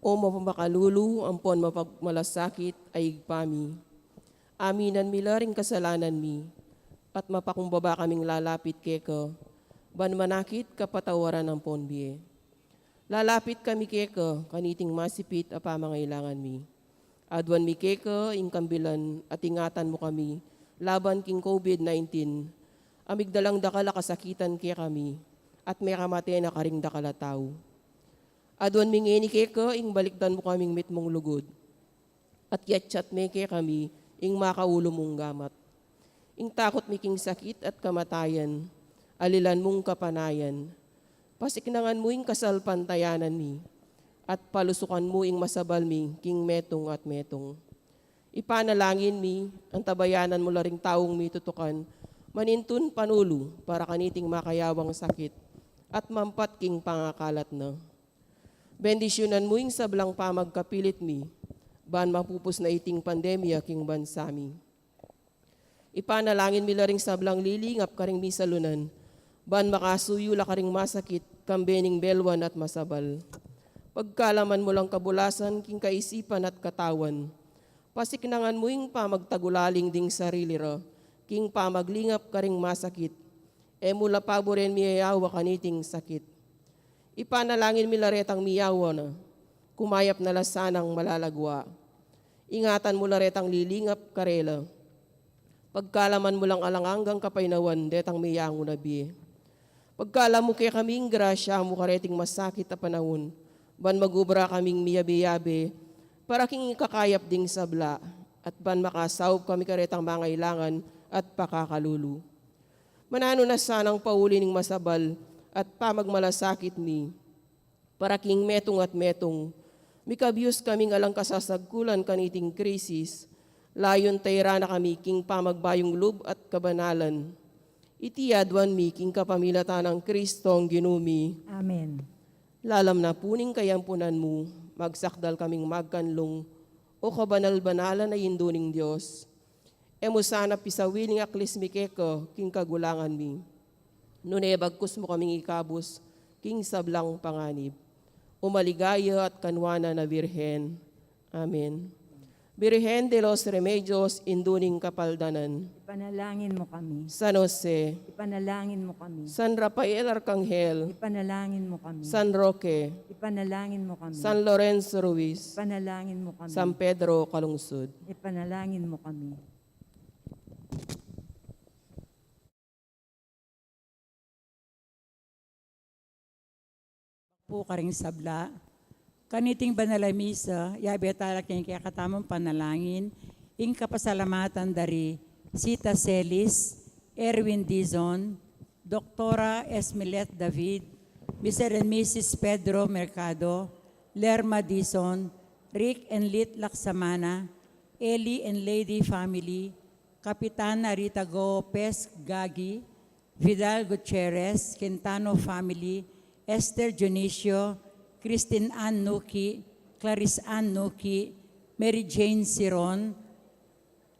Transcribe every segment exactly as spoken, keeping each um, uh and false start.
O mapamakalulu ampon mapagmalasakit a Ibpa mi, aminan mi la ring kasalanan mi, at mapakumbaba kaming lalapit keka, ban manakit kapatawaran ampon bie. Lalapit kami keka kaniting masipit a pamangailangan mi. Aduan mi keka ing kambilan at ingatan mu kami laban king COVID nineteen, a migdalang dakal a kasakitan kekami, at mekamate na karing dakal a tau. Aduan mi ngeni keka ing balikdan mu kaming mitmung lugud, at yatyat me kekami ing makaulu mung gamat. Ing takut mi king sakit at kamatayan, alilan mung kapanayan. Pasiknangan mu ing kasalpantayanan mi, at palusukan mu ing masabal mi king metung at metung. Ipanalangin mi, antabayanan mu la ring taung mitutukan, manintun panulu para kaniting makayawang sakit, at mampat king pangakalat na. Bendisyunan mu ing sablang pamagkapilit mi, ban mapupus na iting pandemya king bansa mi. Ipanalangin mi la ring sablang lilingap karing misalunan, ban makasuyu la karing masakit, kambe ning belwan at masabal. Pagkalaman mu lang kabulasan king kaisipan at katawan. Pasiknangan mu ing pamagtagulaling ding sarili ra, king pamaglingap karing masakit. E mu la paburen miyayawa kaniting sakit. Ipanalangin mi la retang miyawa na, kumayap na la sanang malalagwa. Ingatan mu la retang lilingap karela. Pagkalaman mu lang alang anggang kapaynawan detang miyangu na bie. Pagkalam mu kekaming grasya mu kareting masakit a panaun, ban magubra kaming miyabe-yabe, para king ikakayap ding sabla, at ban makasaup kami karetang mangailangan at pakakalulu. Mananu na sanang pauli ning masabal at pamagmalasakit mi, para king metung at metung, mikabyus kaming alang kasasagkulan kaniting krisis, layun tayra na kami king pamagbayung lub at kabanalan. Iti aduan mi king kapamilatan nang Kristong Ginu mi. Amen. Lalam na pu ning kayampunan mu, magsakdal kaming magkanlung, O kabanal-banalan a Indu ning Dios. E mu sana pisawil ing aklis mi keka king kagulangan mi, nune bagkus mu kaming ikabus king sablang panganib. O maligaya at kanwanan a Birhen. Amen. Birhen de los Remedios, Indu ning Kapaldanan. Ipanalangin mu kami. San Jose. Ipanalangin mu kami. San Rafael Arkanghel. Ipanalangin mu kami. San Roque. Ipanalangin mu kami. San Lorenzo Ruiz. Ipanalangin mu kami. San Pedro Calungsod. Ipanalangin mu kami. Pu karing sabla. Kaniting banal a misa, yabe tala king kekatamung panalangin ing kapasalamatan da ri Sita Celis, Erwin Dizon, Doktora Esmilet David, Mister and Missus Pedro Mercado, Lerma Dizon, Rick and Lit Laksamana, Eli and Lady family, Kapitan Arita Gopez Gagi, Vidal Gutierrez, Quintano family, Esther Dionisio, Christine Ann Nuki, Clarice Ann Nuki, Mary Jane Siron,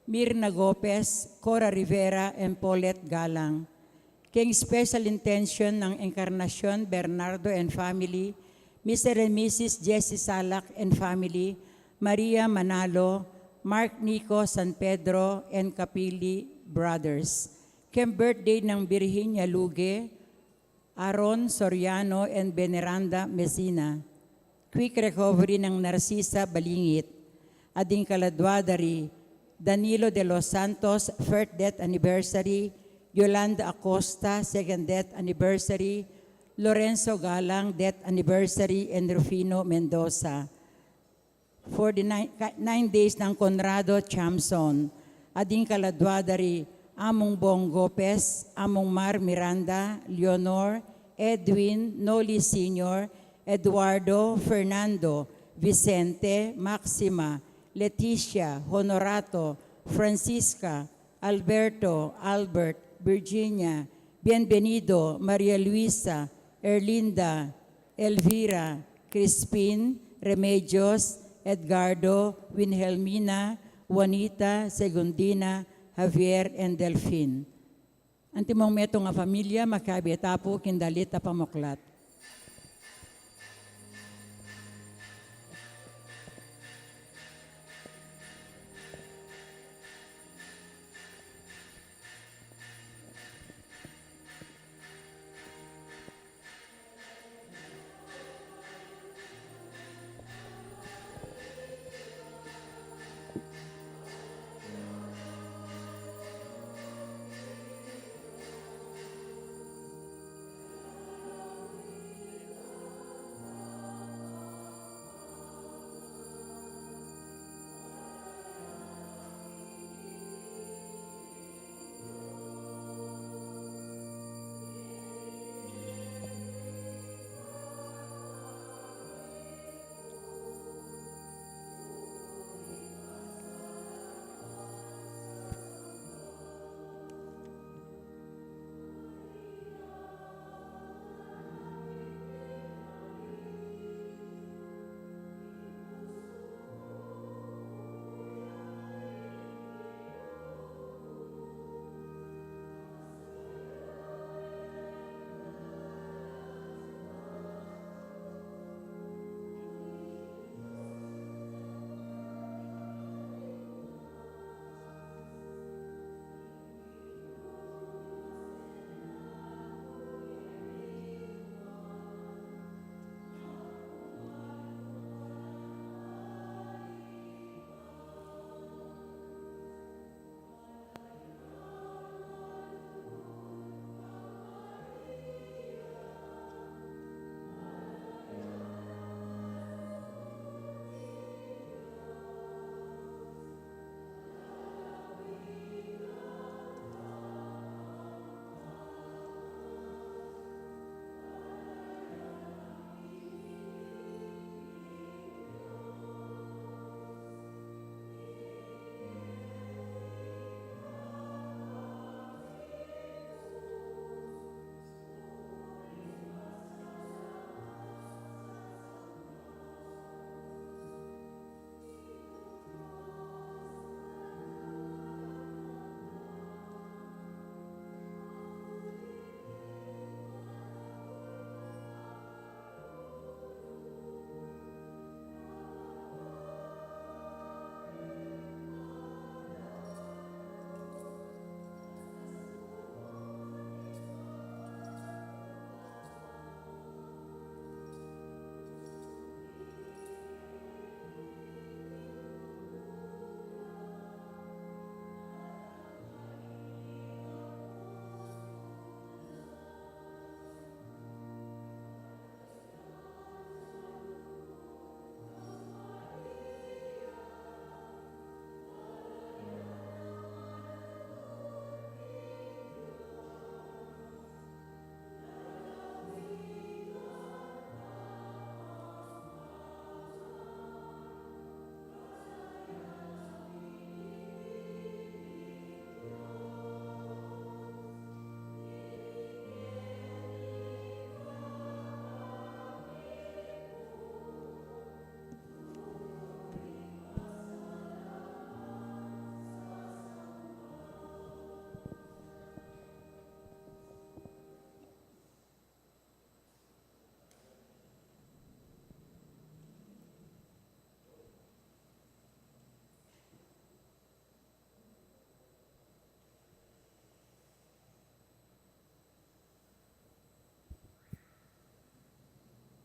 Mirna Gopez, Cora Rivera, and Paulette Galang. King special intention nang Encarnacion Bernardo and family, Mister and Missus Jesse Salak and family, Maria Manalo, Mark Nico San Pedro, and Kapili Brothers. King birthday nang Virginia Luge, Aaron Soriano, and Veneranda Messina. Quick recovery nang Narcisa Balingit. At ding kaladwa da ri Danilo de los Santos, first death anniversary, Yolanda Acosta, second death anniversary, Lorenzo Galang, death anniversary, and Rufino Mendoza. Forty-nine, ka-, nine days nang Conrado Chamson. At ding kaladwa da ri Among Bong Gopez, Among Mar Miranda, Leonor, Edwin, Noli Senior, Eduardo, Fernando, Vicente, Maxima, Leticia, Honorato, Francisca, Alberto, Albert, Virginia, Bienvenido, Maria Luisa, Erlinda, Elvira, Crispin, Remedios, Edgardo, Wilhelmina, Juanita, Segundina, Javier, and Delfin. Antimong metung a familia, makiabe ta pu king dalit a pamuklat.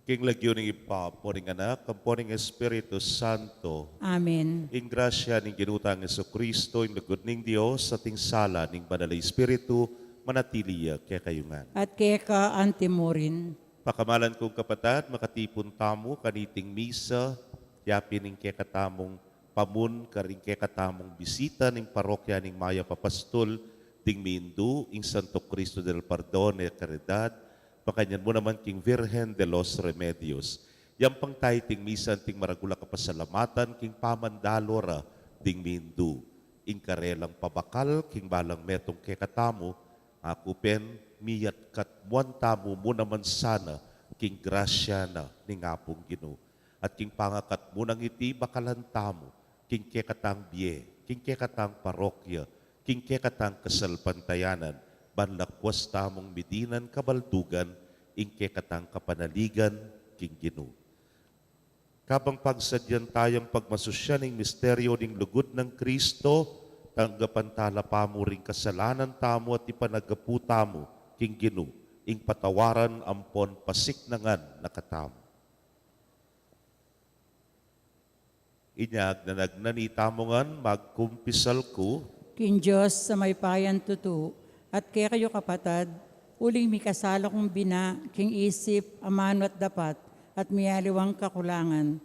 King lagyu ning Ibpa, ampo ning Anak, ampo ning Espiritu Santo. Amen. Ing grasya ning Ginu tang Jesucristo, ing lugud ning Dios, at ing sala ning Banal a Espiritu, manatili ya kekayu ngan. At keka antimurin. Pakamalan kung kapatad, makatipun tamu kaniting misa, yapin ing kekatamung pamun karing kekatamung bisita ning parokya ning Mayap a Pastul ding Mindu, ing Santo Cristo del Perdon y Caridad, makanyan mu naman king Virgen de los Remedios. Yampang tayu iting misa anting maragul a kapasalamatan king pamandalo ra ding Mindu. Ing karelang pabakal king balang metung kekatamu, aku pin, miyatkat muan tamu mu naman sana king grasya na ning Apung Ginu. At king pangakat mu nang iti, bakalan tamu king kekatang bie, king kekatang parokya, king kekatang kasalpantayanan, ban lakwas tamung midinan kabaldugan ing kekatang kapanaligan king Ginu. Kabang pagsadyan tayang pagmasusyan ing misteryo ning lugud nang Kristo, tanggapan tala pamu ring kasalanan tamu at ipanagapu tamu king Ginu, ing patawaran ampon pasiknangan na katamu. Inya agnanagnan itamu ngan, magkumpisal ku king Dios a mayupayang tutu, at kekayu kapatad, uling mikasala kung bina king isip, amanu at dapat, at miyaliwang kakulangan.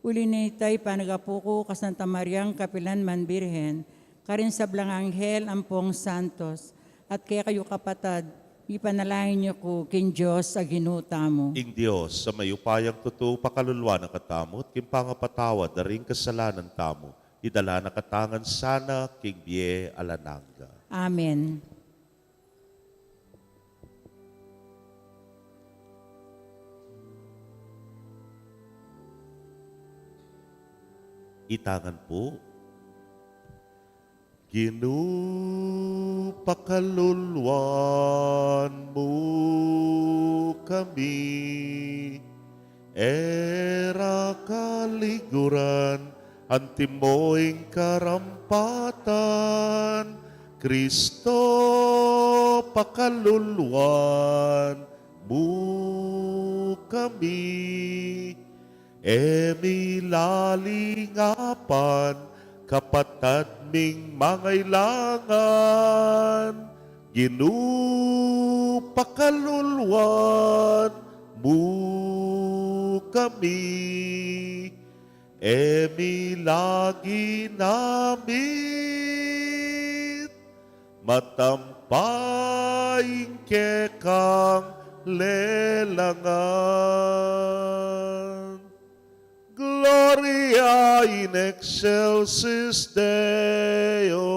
Uli na nita, ipanagapu ku ka Santa Mariang kapilan man Birhen, karing sablang anghel ampong santos, at kekayu kapatad, ipanalangin yu ku king Dios a Ginu tamu. Ing Dios a mayupayang tutu pakaluluan na katamu, at king pangapatawad da ring kasalanan tamu, idala na katamu ngan sana king bie alang angga. Amen. Ita ngan pu. Ginu, pakaluluan mu kami, e ra kaliguran, antimo ing karampatan, Kristo, pakaluluan mu kami. E mi lalingapan kapatad ming mangailangan, Ginu, pakaluluan mu kami. E mi lalingapan matampa ing kekang lelangan. Gloria in excelsis Deo.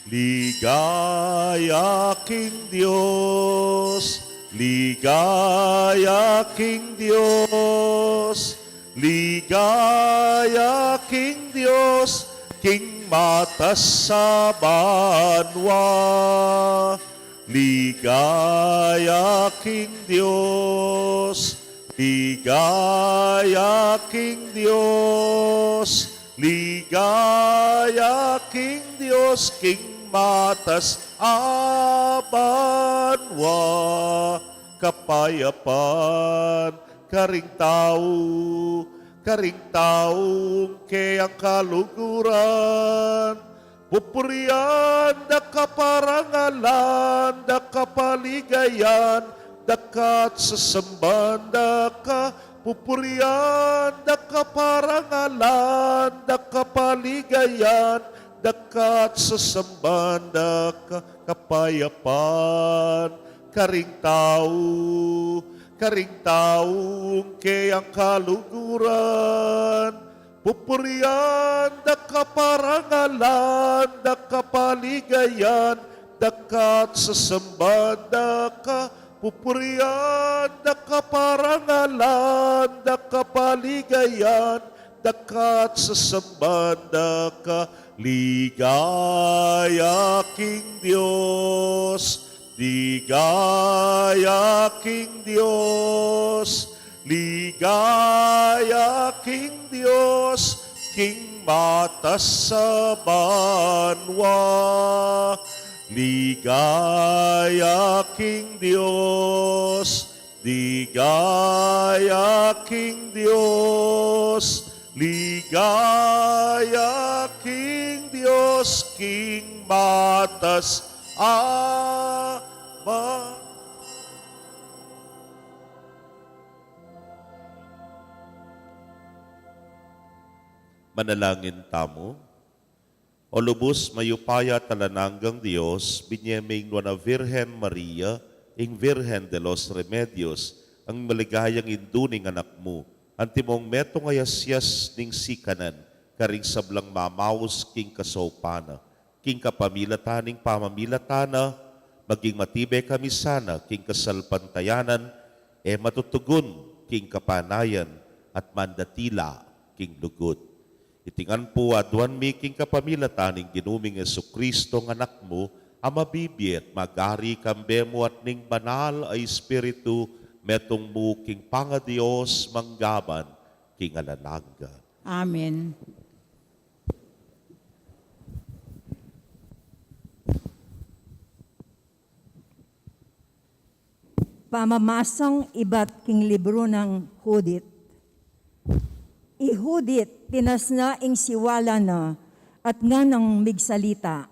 Ligaya king Dios, ligaya king Dios, ligaya king Dios, king matas a banua. Ligaya king Dios, ligaya king Dios, ligaya king Dios, king matas a banua. Kapayapan karing tau, karing taung keyang kaluguran. Pupurian da ka, parangalan da ka, paligayan da ka, at sasamban da ka. Pupurian da ka, parangalan da ka, paligayan da ka, at sasamban da ka. Kapayapan karing tau, karing taung keyang kaluguran. Pupurian da ka, parangalan da ka, paligayan da ka, at sasamban da ka. Pupurian da ka, parangalan da ka, paligayan da ka, at sasamban da ka. Ligaya king Dios, ligaya king Dios, ligaya king Dios, king matas a banua. Ligaya king Dios, ligaya king Dios, ligaya king Dios, king matas a banua. Manalangin tamu. O lubus mayupaya at alang anggang Dios, binye me ing Nuan a Virgen Maria, ing Virgen de los Remedios, ing maligayang indu ning Anak mu, antimong metung a yasayas ning sikanan, karing sablang mamaus king kasaupan na, king kapamilatan ning pamamilatan na, maging matibe kami sana king kasalpantayanan, e matutugun king kapanayan, at mandatila king lugud. Iti ngan pu aduan mi king kapamilatan ning Ginu ming Jesucristo a Anak mu, a mabibie at magari kambe mu at ning Banal a Espiritu, metung mu king pangaDios manggaman king alang angga. Amen. Pamamasang ibat king libru nang Judith. I Judith, tinas na ing siwala na at nganang migsalita,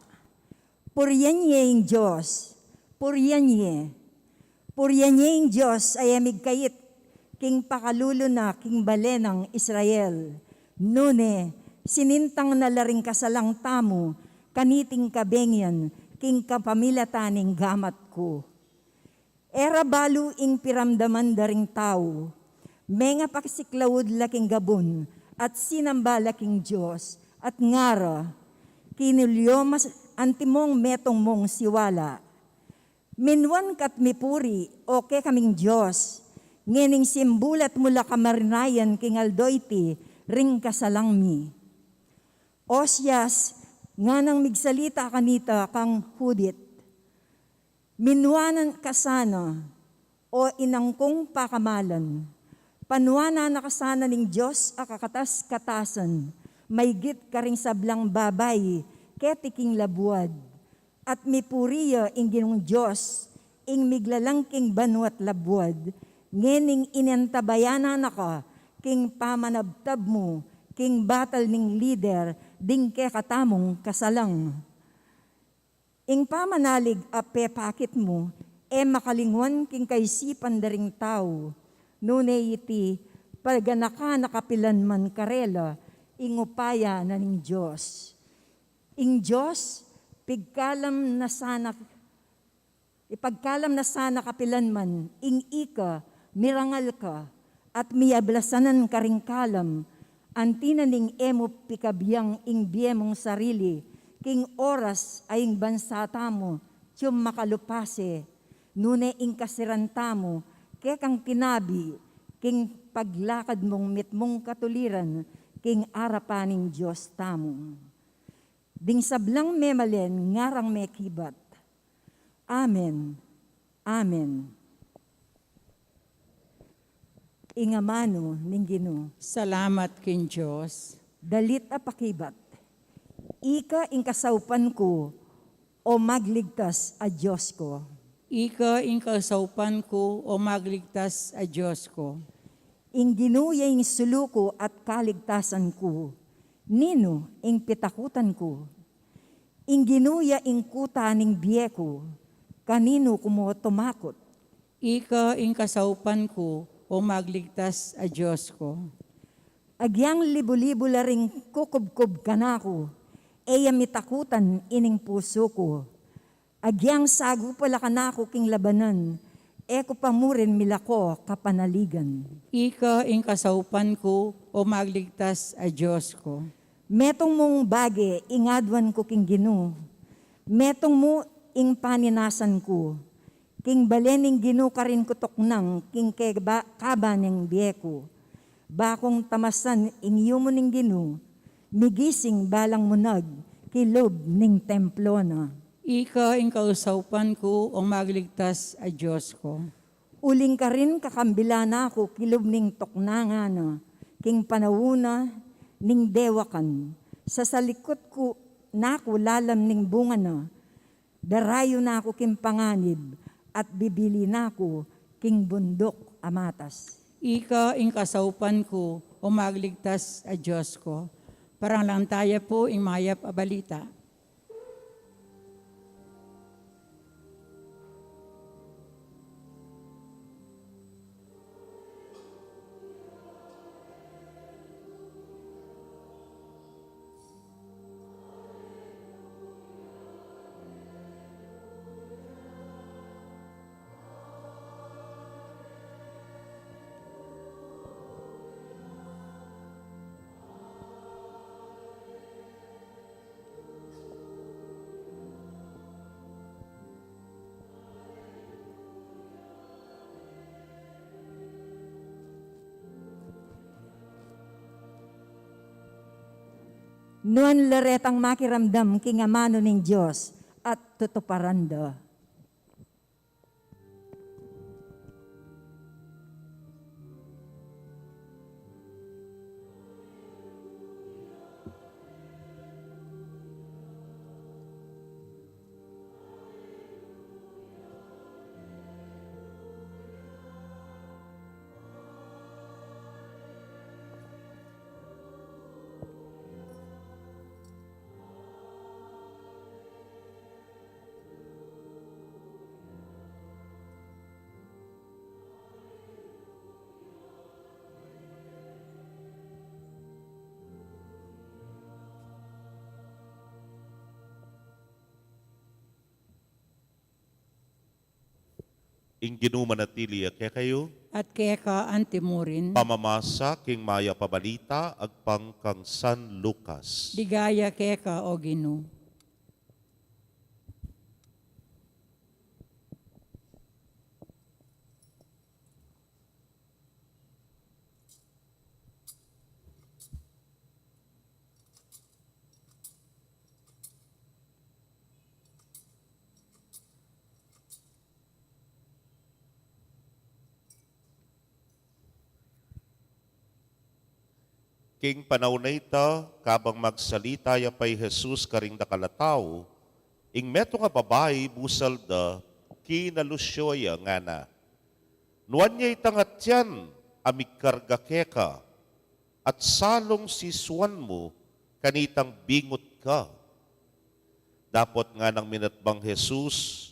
"Purian ye ing Dios, purian ye. Purian ye ing Dios a e migkait king pakalulu na king bale nang Israel. Nune, sinintang na la ring kasalang tamu kaniting kabengian king kapamilatan ning gamat ku." E ra balu ing piramdaman da ring tau. Mengapasiklaud la king gabun at sinamba la king Dios at ngara, "Kinulyu mas antimong metung mung siwala. Minuan ka't mipuri, o kekaming Dios, ngening simbulat mu la kamarinayan king aldo iti ring kasalang mi." Osias, nganang migsalita kanita kang Judith, "Minuanan ka sana, o inang kung pakamalan. Panuanan na ka sana ning Dios a kakatas-katasan, maygit karing sablang babai keti king labuad. At mipuri ya ing Ginung Dios, ing miglalang king banua't labuad, ngening inantabayanan na ka king pamanabtab mu king batal ning lider ding kekatamung kasalang." Ing pamanalig a pepakit mu, e makalingwan king kaisipan da ring tau, nune iti, paganakan na kapilan man karela ing upaya na ning Dios. Ing Dios, pigkalam na sana, ipagkalam na sana kapilan man, ing ika, mirangal ka, at miyablasanan karing kalam, anti na ning e mu pikabiang ing bie mung sarili, king oras a ing bansa tamu, atiu makalupa se, nune ing kasiran tamu, kekang tinabi, king paglakad mung mitmung katuliran, king arapan ning Dios tamu. Ding sablang memalen, ngarang mekibat, "Amen. Amen." Ing amanu ning Ginu. Salamat king Dios. Dalit a pakibat. Ika ing kasaupan ku, o magligtas a Dios ku. Ika ing kasaupan ku, o magligtas a Dios ku. Ing Ginu ya ing sulu ku at kaligtasan ku. Ninu ing pitakutan ku? Ing Ginu ya ing kuta ning bie ku, kaninu ku mu tumakut? Ika ing kasaupan ku, o magligtas a Dios ku. Agyang libu-libu la ring kukubkub kanaku, e ya mitakutan ining pusu ku. Agyang sagupa la kanaku king labanan, e ku pa mu rin milako kapanaligan. Ika ing kasaupan ku, o magligtas a Dios ku. Metung mung bage ing aduan ku king Ginu, metung mu ing paninasan ku. King bale ning Ginu karin ku tuknang king keba-, kaba ning bie ku. Ba kung tamasan ing yumu ning Ginu, migising balang munag kilub ning templo na. Ika ing kasaupan ku, o magligtas a Dios ku. Uling karin kakambilan na ku kilub ning tuknangan na, king panaun na, ning dewakan, sasalikut ku na ku lalam ning bunga na, darayu na ku king panganib, at bibili na ku king bunduk a matas. Ika ing kasaupan ku, o magligtas a Dios ku. Parangalan taya pu ing mayap a balita. Nuan la retang makiramdam king amanu ning Dios at tutuparan da. Ing Ginu manatili ya kekayu. At keka anti mu rin. Pamamasa king mayap a balita agpang kang San Lucas. Ligaya keka, o Ginu. King panaun a ita, kabang magsalita ya pa i Jesus karing dakal a tau, ing metung a babai busal da, kinalusyo ya, ngana, "Nuan ya itang atian a mikarga keka, at salung sisuan mu kanitang bingut ka." Dapot nganang minatbang Jesus,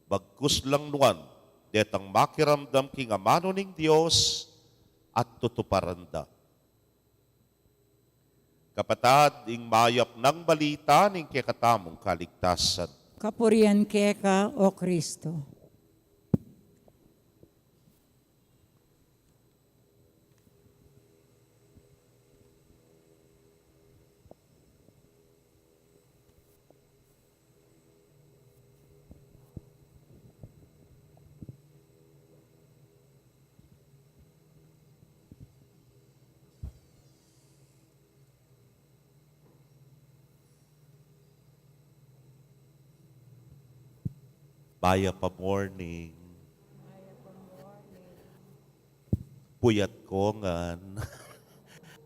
bagkus lang nuan detang makiramdam king amanu ning Dios at tutuparan da. Kapatad, ing mayap nang balita ning kekatamung kaligtasan. Kapurian keka, o Kristo. Mayap a morning. Puyat ko ngan.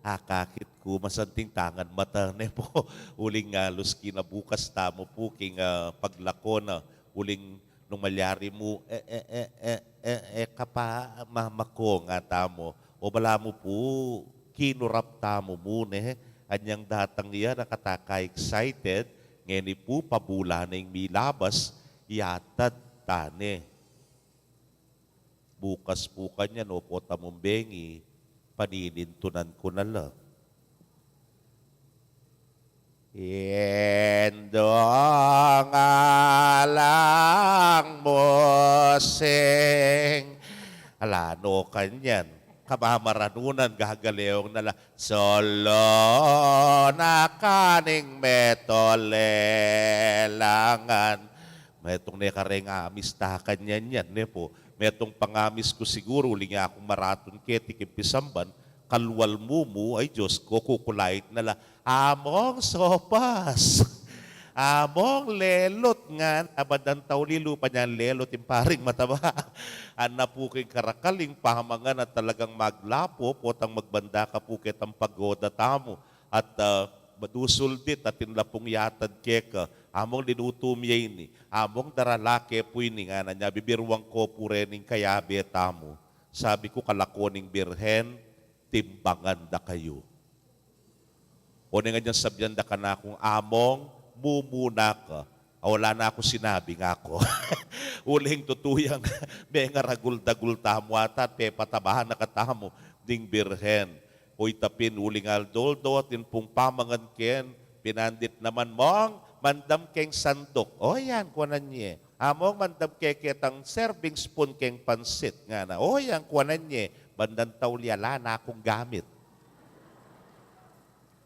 Akakit ku, masanting tangan mata ne po. Uling ngalus kinabukas tamu pu king, ah, paglako na. Uling nung malyari mu, e, e, e, e, e, e, kapa, ma-, mako nga tamu. O balamu pu, kinurap tamu mu ne. Anyang datang ya, nakataka excited. Ngeni pu, pabula na ing milabas, yatad tane. Bukas pu kanyan, opo tamung bengi, paninintunan ku na la. Indong alang musing. Ala no kanyan. Kamamaranunan, gagaleong na la. Solo na kaning metolelangan. Metung ne kareng amis ta kanyan yan, ne po. Metung pangamis ku siguru, uling ya kung maratun keti king pisamban, kalwal mu mu, ay Diyos ko, kukulait na la, "Among sopas!" Among lelut ngan, a bandang tauli lupa nyan lelut ing paring mataba. Ana pu king karakal ing pamangan at talagang maglapu, potang magbanda ka pu ketang pagoda tamu. At, ah, madusul dit atin la pung yatad keka. Among linutu mi ya ini. Among darala ke pu ini, ngana nya, bibiruan ko pu reng kayabe tamu. Sabi ku, kalako ning Birhen, timbangan da kayu. O neng anyang sabian da kanakung, Among, mumuna ka. A, wala na ku sinabi, ngaku. Uling tutu yang mengaragul-dagul tamu ata at pepatabahan na katamu ning Birhen. O ita pin, uling aldo-aldo atin pung pamangan ken, pinandit naman, Mong, mandam keng sanduk. O yan, kuanan ye. Among, mandam ke ketang serving spoon keng pansit, ngana. O yan, kuanan ye. Bandang tauli ala na kung gamit.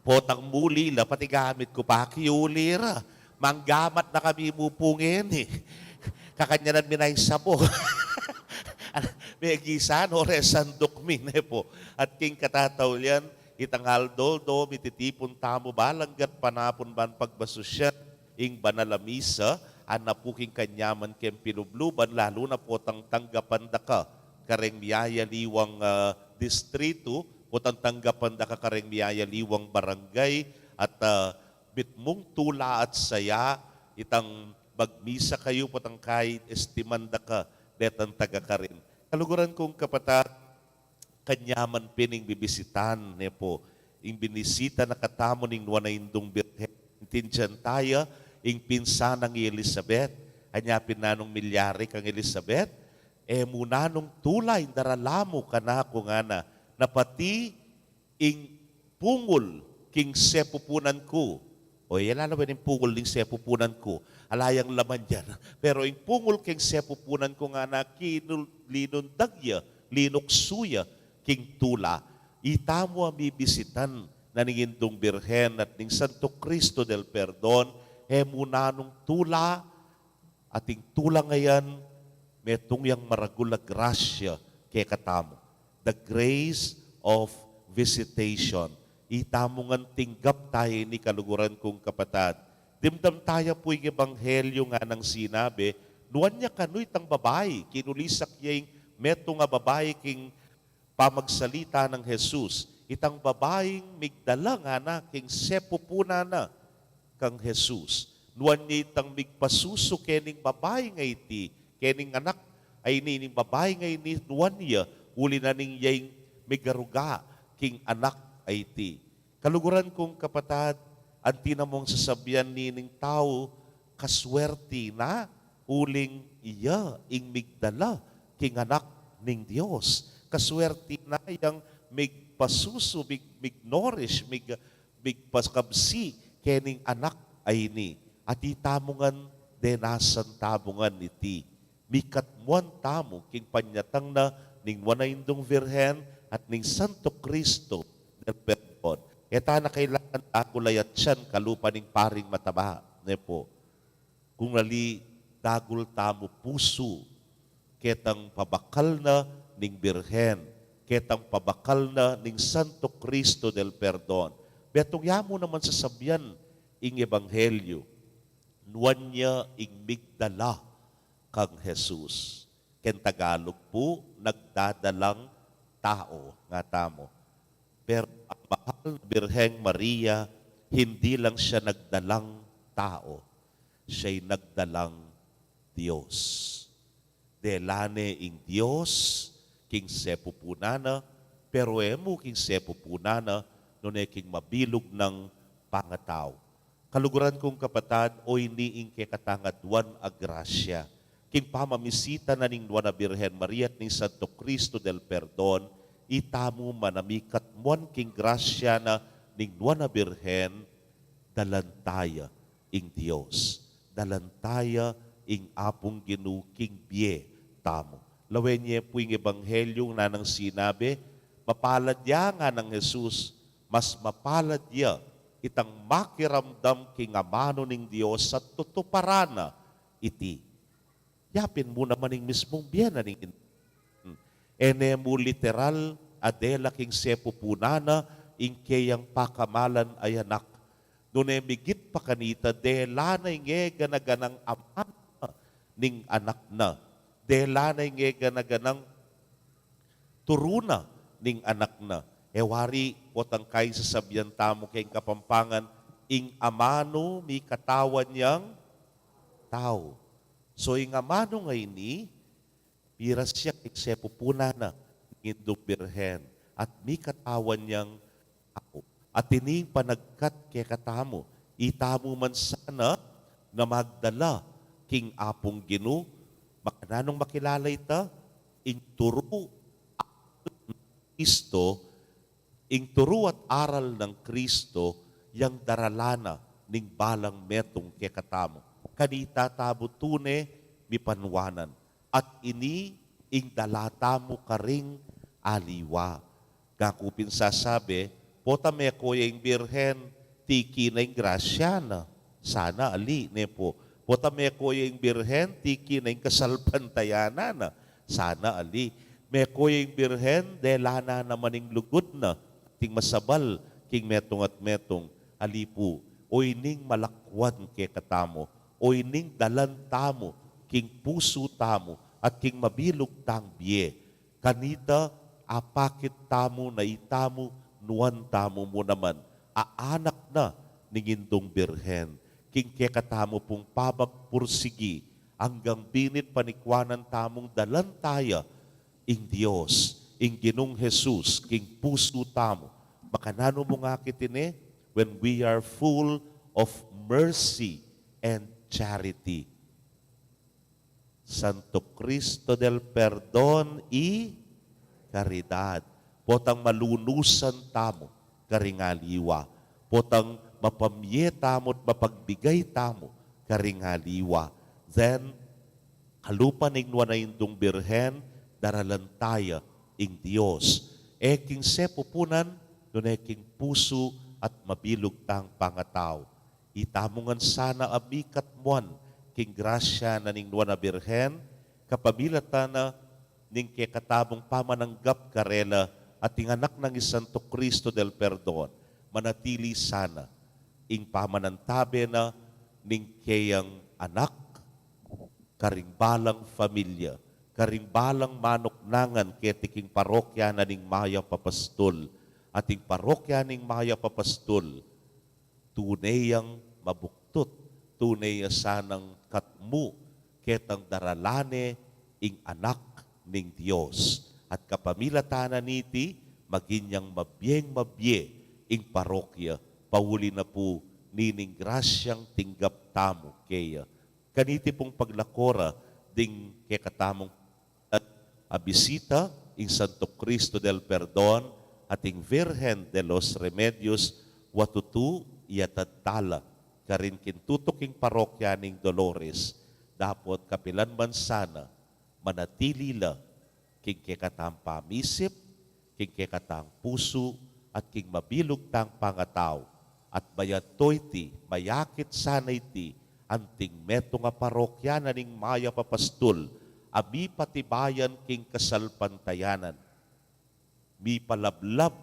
Potang muli la, pati gamit ku pakiuli ra. Manggamat na kami mu pu ngeni. Kakanyanan mi na ing sabo. Megisan, o re sanduk mi, ne pu. At king katataulian, itang aldo-aldo, mititipun tamu, balanggat panapun ban pagbasusyan ing banal a misa, ana pu king kanyaman keng pilubluban, lalu na potang tanggapan da ka kareng miyayaliwang, ah, distritu, potang tanggapan da ka kareng miyayaliwang barangay, at, ah, mitmung tula at saya, itang magmisa kayu, potang kay estiman da ka detang taga karin. Kaluguran kung kapatad, kanyaman pin ing bibisitan, ne pu, ing binisita na katamu ning Nuan a Indung Birhen. Intindian taya ing pinsan nang i Elizabeth. Anya pin nanung milyari kang Elizabeth, e mu nanung tula ing darala mu kanaku, ngana, na pati ing pungul king sepupunan ku. O, e lalawen ing pungul ning sepupunan ku. Ala yang laman yan. Pero ing pungul king sepupunan ku, ngana, kinul-, linundag ya, linuksu ya king tula. Itamu a mibisitan na ning Indung Birhen at ning Santo Cristo del Perdon, e mu nanung tula, at ing tula a yan, metung yang maragul a grasya kekatamu. The grace of visitation. Itamu ngan tinggap taya ini, kaluguran kung kapatad. Dimdam taya pu ing ebanghelyu, nganang sinabi, nuan ya kanu itang babai, kinulisak ya ing metung a babai king pamagsalita nang Jesus, itang babaing migdala ngana king sepupunan na kang Jesus. Nuan ya itang migpasusu kening babai a iti, kening anak a ini, ning babai a ini, nuan ya, uli na ning ya ing migaruga king anak a iti. Kaluguran kung kapatad, anti na mung sasabian nining tau, kaswerti na, uling iya ing migdala king Anak ning Dios. Kaswerti na yang migpasusu, mig-, mig-nourish, mig-, migpakabsi kening anak a ini. At itamu ngan, denasan tamu ngan iti. Mikatmuan tamu king panyatang na ning Nuan a Indung Virgen at ning Santo Cristo del Perdon. E ta na kailangan dagul a yatsan kalupa ning paring mataba, ne pu. Kung nali dagul tamu pusu, ketang pabakal na ning Birhen, ketang pabakal na ning Santo Cristo del Perdon. Betung ya mu naman sasabian ing ebanghelyu, nuan ya ing migdala kang Jesus. Ken Tagalog pu, nagdadalang tao, nga tamu. Pero ang mahal na Birheng Maria, hindi lang siya nagdalang tao, siya'y nagdalang Diyos. Dela ne ing Diyos king sepupunan na, pero e mu king sepupunan na, nune king mabilug nang pangatau. Kaluguran kung kapatad, o ini ing kekatang aduan a grasya. King pamamisita na ning Nuan a Birhen Maria at ning Santo Cristo del Perdon, itamu man a mikatmuan king grasya na ning Nuan a Birhen, dalan taya ing Dios, dalan taya ing Apung Ginu king bie tamu. Lawen ye pu ing ebanghelyu, nganang sinabi, mapalad ya, nganang Jesus, mas mapalad ya itang makiramdam king amanu ning Dios at tutuparan na iti. Yapin mu naman ing mismung bie na ning in-, hmm. E ne mu literal a dela king sepupunan na ing keyang pakamalan a anak. Nune migit pa kanita, dela na ing e gana-ganang amanu na ning anak na. Dela na ing e gana-ganang turu na ning anak na. E wari, potang kaisa sabian tamu keng Kapampangan, ing amanu mikatawan yang tau. So, ing amanu ngeni, pira sia king sepupunan na ning Indung Birhen, at mikatawan yang tau. At ini ing panagkat kekatamu, itamu man sana na magdala king Apung Ginu, makananung makilala ita, ing turu, Kristo, ing turu at aral nang Kristo, yang daralan na ning balang metung kekatamu. Kanita tamu tune mipanwanan. At ini ing dala tamu karing aliwa. Kaku pin sasabi, pota meko ya ing Birhen, tiki na ing grasya na. Sana ali, ne pu. Pota meko ya ing Birhen, tiki na ing kasalpantayanan na. Sana ali. Meko ya ing Birhen, dela na naman ing lugud na, ating masabal king metung at metung. Ali pu, o ining malakwan kekatamu, o ining dalan tamu king pusu tamu at king mabilug tang bie. Kanita, apakit tamu na itamu, nuan tamu mu naman a anak na ning Indung Birhen. King kekatamu pung pamagpursigi, anggang binit panikwanan tamung dalan taya ing Dios, ing Ginung Jesus, king pusu tamu. Makananu mung akit ini, when we are full of mercy and charity. Santo Cristo del Perdon y Caridad. Potang malunusan tamu karing aliwa. Potang mapamie tamu at mapagbigay tamu karing aliwa. Then, kalupa ning nuan a Indung Birhen, daralan taya ing Dios. E king sepupunan, nune king pusu at mabilug tang pangatau. Itamu ngan sana a mikatmuan king grasya na ning nuan a Birhen, kapamilatan na ning kekatamung pamananggap karela at ing anak nang i Santo Cristo del Perdon, manatili sana ing pamanantabe na ning keyang anak, karing balang familia, karing balang manuknangan keti king parokya na ning Mayap a Pastul, at ing parokya ning Mayap a Pastul, tune yang mabuktut, tune ya sanang katmu ketang daralan ne ing Anak ning Dios. At kapamilatan na niti, maging yang mabieng mabie ing parokya, pauli na pu nining grasyang tinggap tamu keya. Kaniti pung paglako ra ding kekatamung a bisita, ing Santo Cristo del Perdon at ing Virgen de los Remedios, watutu ya tadtala karin king tutuking parokya ning Dolores, dapot kapilan man sana, manatili la king kekatang pamisip, king kekatang pusu, at king mabilug tang pangatau, at mayadtu iti, mayakit sana iti, anting metung a parokya na ning Mayap a Pastul, a mipatibayan king kasalpantayanan, mipalablab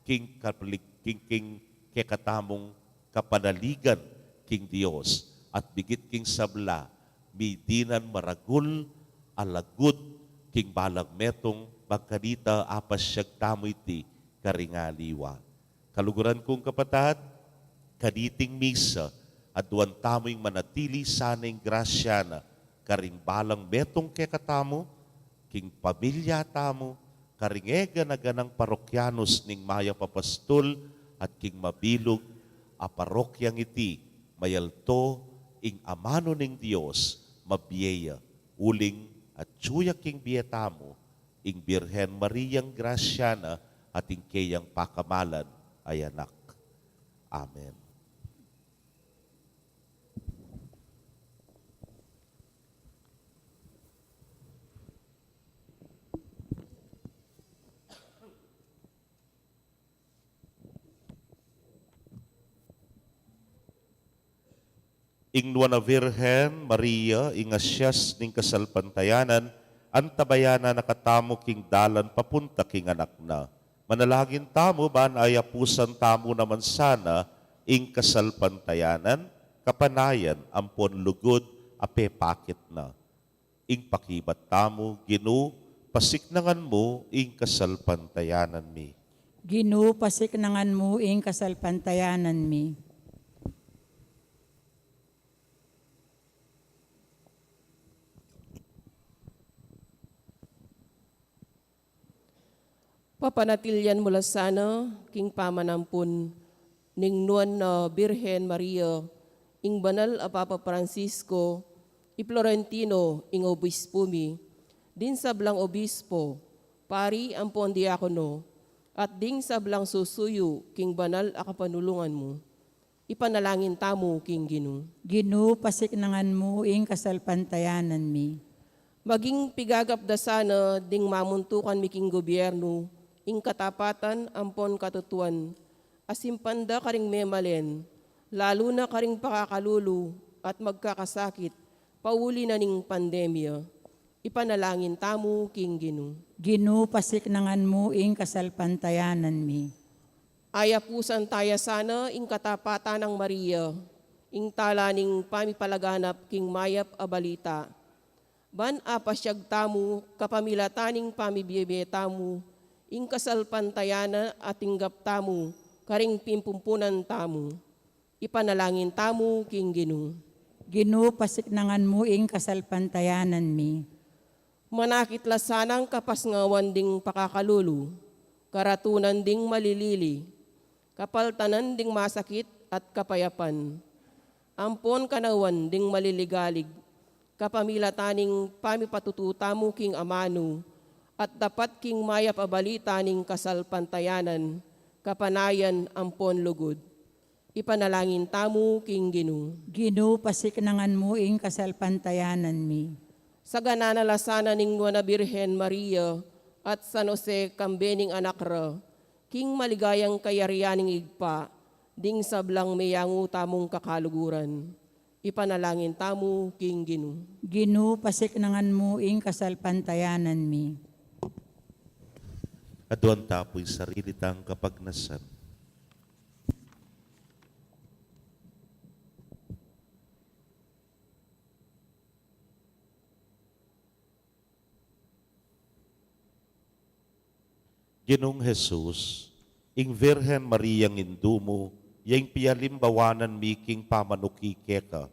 king kaplig-, king, king kekatamung kapanaligan king Dios, at bigit king sabla, midinan maragul a lagud king balang metung, bang kanita apasyag tamu iti karing aliwa. Kaluguran kung kapatad, kaniting misa, aduan tamu ing manatili sana ing grasya na karing balang metung kekatamu, king pamilya tamu, karing e gana-ganang parokyanus ning Mayap a Pastul, at king mabilug a parokyang iti, mayalto ing amanu ning Dios, mabie ya, uling atyu ya king bie tamu ing Birhen Mariang grasya na at ing keyang pakamalan a anak. Amen. Ing Nuan a Virgen Maria, ing asias ning kasalpantayanan, antabayanan na katamu king dalan papunta king Anak na. Manalangin tamu ban ayapusan tamu naman sana ing kasalpantayanan, kapanayan, ampon lugud a pepakit na. Ing pakibat tamu, Ginu, pasiknangan mu ing kasalpantayanan mi. Ginu, pasiknangan mu ing kasalpantayanan mi. Papanatilian mu la sana king pamanampun ning Nuan a Birhen Maria, ing banal a Papa Francisco, i Florentino ing obispu mi, ding sablang obispo, pari ampon diakono, at ding sablang susuyu king banal a kapanulungan mu. Ipanalangin tamu king Ginu. Ginu, pasiknangan mu ing kasalpantayanan mi. Maging pigagap da sana ding mamuntukan mi king gobyernu ing katapatan ampon katutuan, a simpan da karing memalen, lalu na karing pakakalulu at magkakasakit, pauli na ning pandemya. Ipanalangin tamu king Ginu. Ginu, pasiknangan mu ing kasalpantayanan mi. Ayapusan taya sana ing katapatan nang Maria, ing tala ning pamipalaganap king mayap a balita. Ban apasyag tamu, kapamilatan ning pamibie-bie tamu, ing kasalpantayanan a tinggap tamu karing pimpumpunan tamu. Ipanalangin tamu king Ginu. Ginu, pasiknangan mu ing kasalpantayanan mi. Manakit la sanang kapasngawan ding pakakalulu, karatunan ding malilili, kapaltanan ding masakit at kapayapan, ampon kanawan ding maliligalig, kapamilatan ning pamipatutu tamu king amanu, at dapat king mayap a balita ning kasalpantayanan, kapanayan ampon lugud. Ipanalangin tamu king Ginu. Ginu, pasiknangan mu ing kasalpantayanan mi. Sagana na la sana ning Nuan a Birhen Maria at San Jose kambe ning anak ra, king maligayang kayarian ning Ibpa, ding sablang meyangu tamung kakaluguran. Ipanalangin tamu king Ginu. Ginu, pasiknangan mu ing kasalpantayanan mi. Aduan ta pu ing sarili tang kapagnasan. Ginung Jesus, ing Virgen Mariang indu mu, ya ing pialimbawanan mi king pamanuki keka.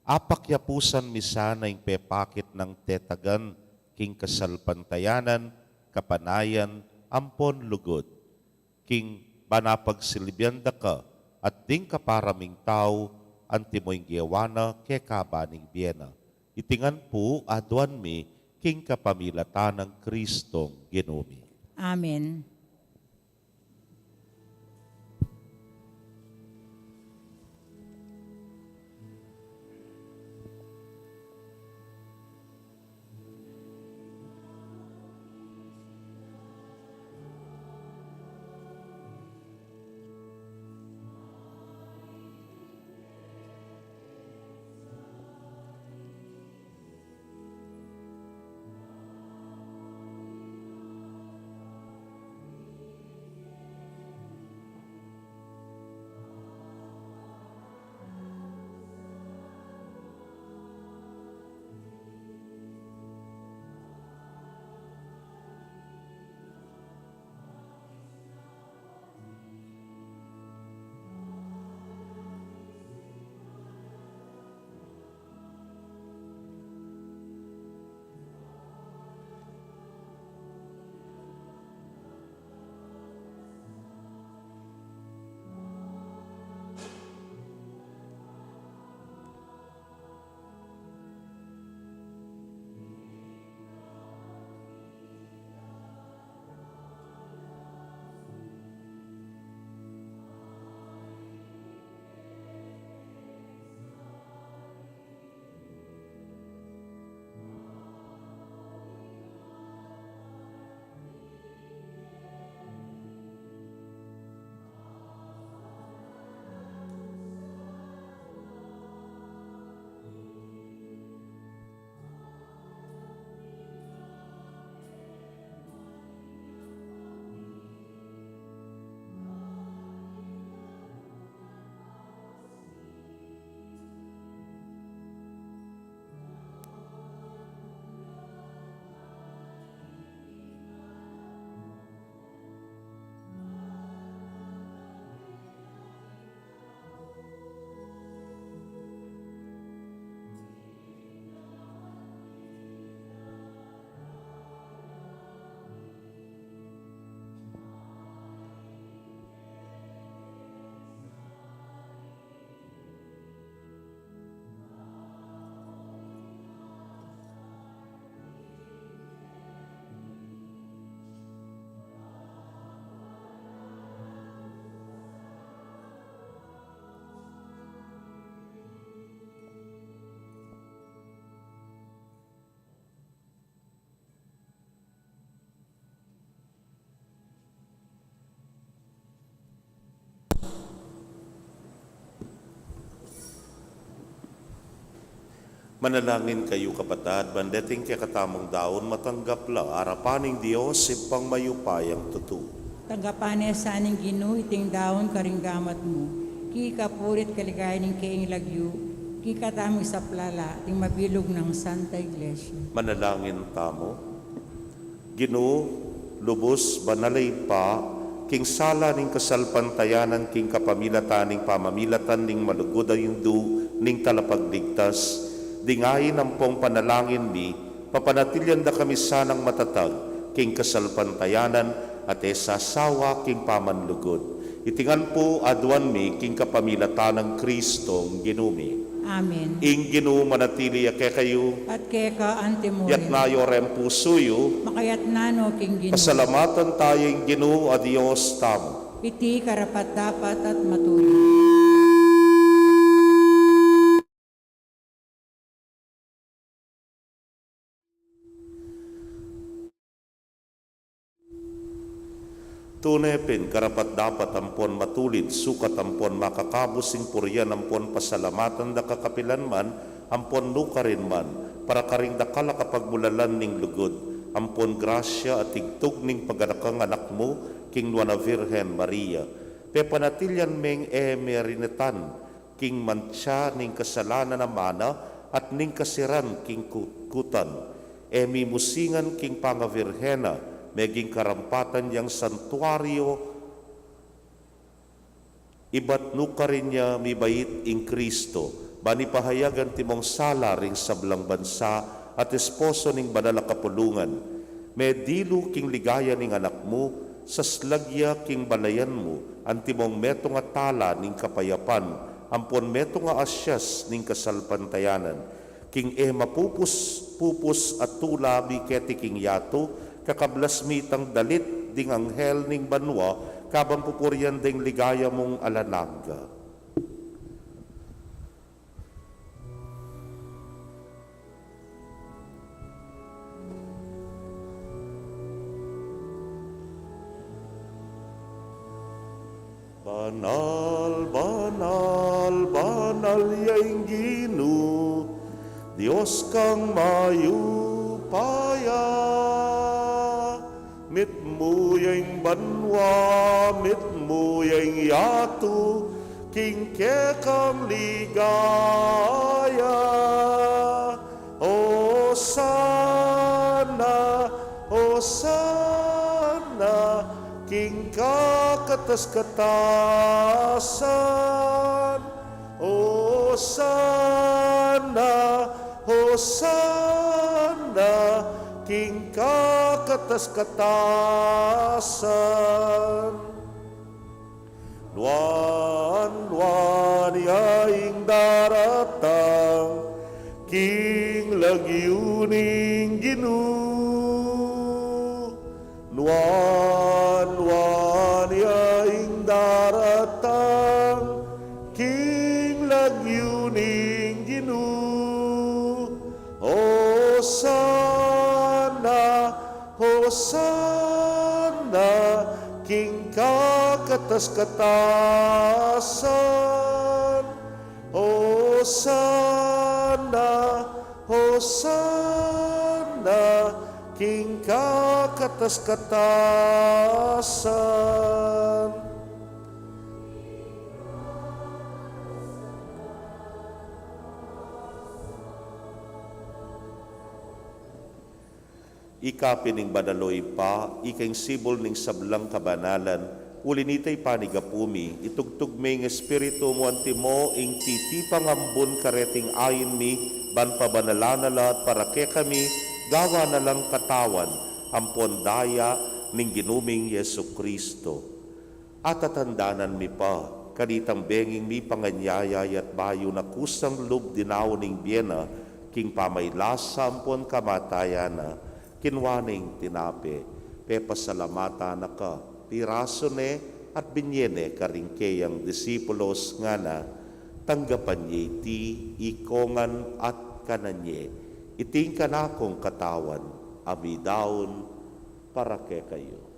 Apakyapusan mi sana ing pepakit nang tetagan king kasalpantayanan, kapanayan, ampon lugud. King banapagsilbian da ka at ding kapara ming tau, antimo ing gewa na keka ban ing bie na. Iti ngan pu aduan mi king kapamilatan nang Kristong Ginu mi. Amen. Manalangin kayu, kapatad, ban deting kekatamung daun matanggap la arapan ning Dios, Ibpang mayupayang tutu. Tanggapan na sa ning Ginu iting daun karing gamat mu, king kapurian at kaligayan ning keyang lagyu, king kekatamung saplalan, at ning mabilug nang Santa Iglesia. Manalangin tamu. Ginu, lubus banal a Ibpa, king sala ning kasalpantayanan king kapamilatan ning pamamilatan ning malugud a Indu ning Talapagligtas, ding ain ampong panalangin mi, papanatilian da kami sanang matatag king kasalpantayanan at e sasawa king pamanlugud. Iti ngan pu aduan mi king kapamilatan nang Kristong Ginu mi. Amen. Ing Ginu manatili ya kekayu. At keka antimurin. Yatna yu reng pusu yu. Makayatna no king Ginu. Pasalamatan taya ing Ginu a Dios tamu. Iti karapat-dapat at matulid. Tune pin karapat-dapat ampon matulid, sukat ampon makakabus ing purian ampon pasalamatan da kakapilan man, ampon nukarin man, para karing dakal a kapagmulalan ning lugud, ampon grasya a tigtug ning paganakang Anak mu, king Nuan a Virgen Maria. Pepanatilian meng e merinitan king mantsa ning kasalanan a mana at ning kasiran king kutkutan. E mimusingan king pangavirgen na, meging karampatan yang santuario, ibat nukarin ya mibait ing Kristo, ban ipahayag antimong sala ring sablang bansa at esposo ning banal a kapulungan. Medilu king ligaya ning Anak mu, saslag ya king balayan mu, antimong metung a tala ning kapayapan, ampon metung a asyas ning kasalpantayanan. King e mapupus, pupus a tula mi keti king yatu, kakablas mi itang dalit ding anghel ning banua, kabang pupurian deng ligaya mung alang angga. Banal, banal, banal ya ing Ginu, Dios kang mayupaya. Mitmu ya ing banua, mitmu ya ing yatu, king kekang ligaya. Osana, Osana, king kakatas-katasan. Osana, Osana, king kakatas-katasan. Nuan, nuan ya ing daratang king lagyu ning Ginu. Nuan, nuan ya ing daratang king lagyu ning Ginu. Osana, Osana, king kakatas-katasan. Osana, Osana, king kakatas-katasan. Ika pin ing banal, o Ibpa, ika ing sibul ning sablang kabanalan. Uli nita, ipanigapu mi, itugtug me ing Espiritu mu antimo ing titipang ambun kareting ain mi, ban pabanalan na la at para kekami gawan na lang katawan ampon daya ning Ginu ming Jesucristo. Atatandanan mi pa kanitang benging mipanganyaya ya't bayu na kusang lub dinaun ing bie na king pamailasa ampon kamatayan na, kinua ne ing tinape, pepasalamatan na ka, pirasu ne at binie ne karing keyang disipulos, ngana: Tanggapan ye iti ikongan at kanan ye, iti ing kanakung katawan a midaun para kekayu.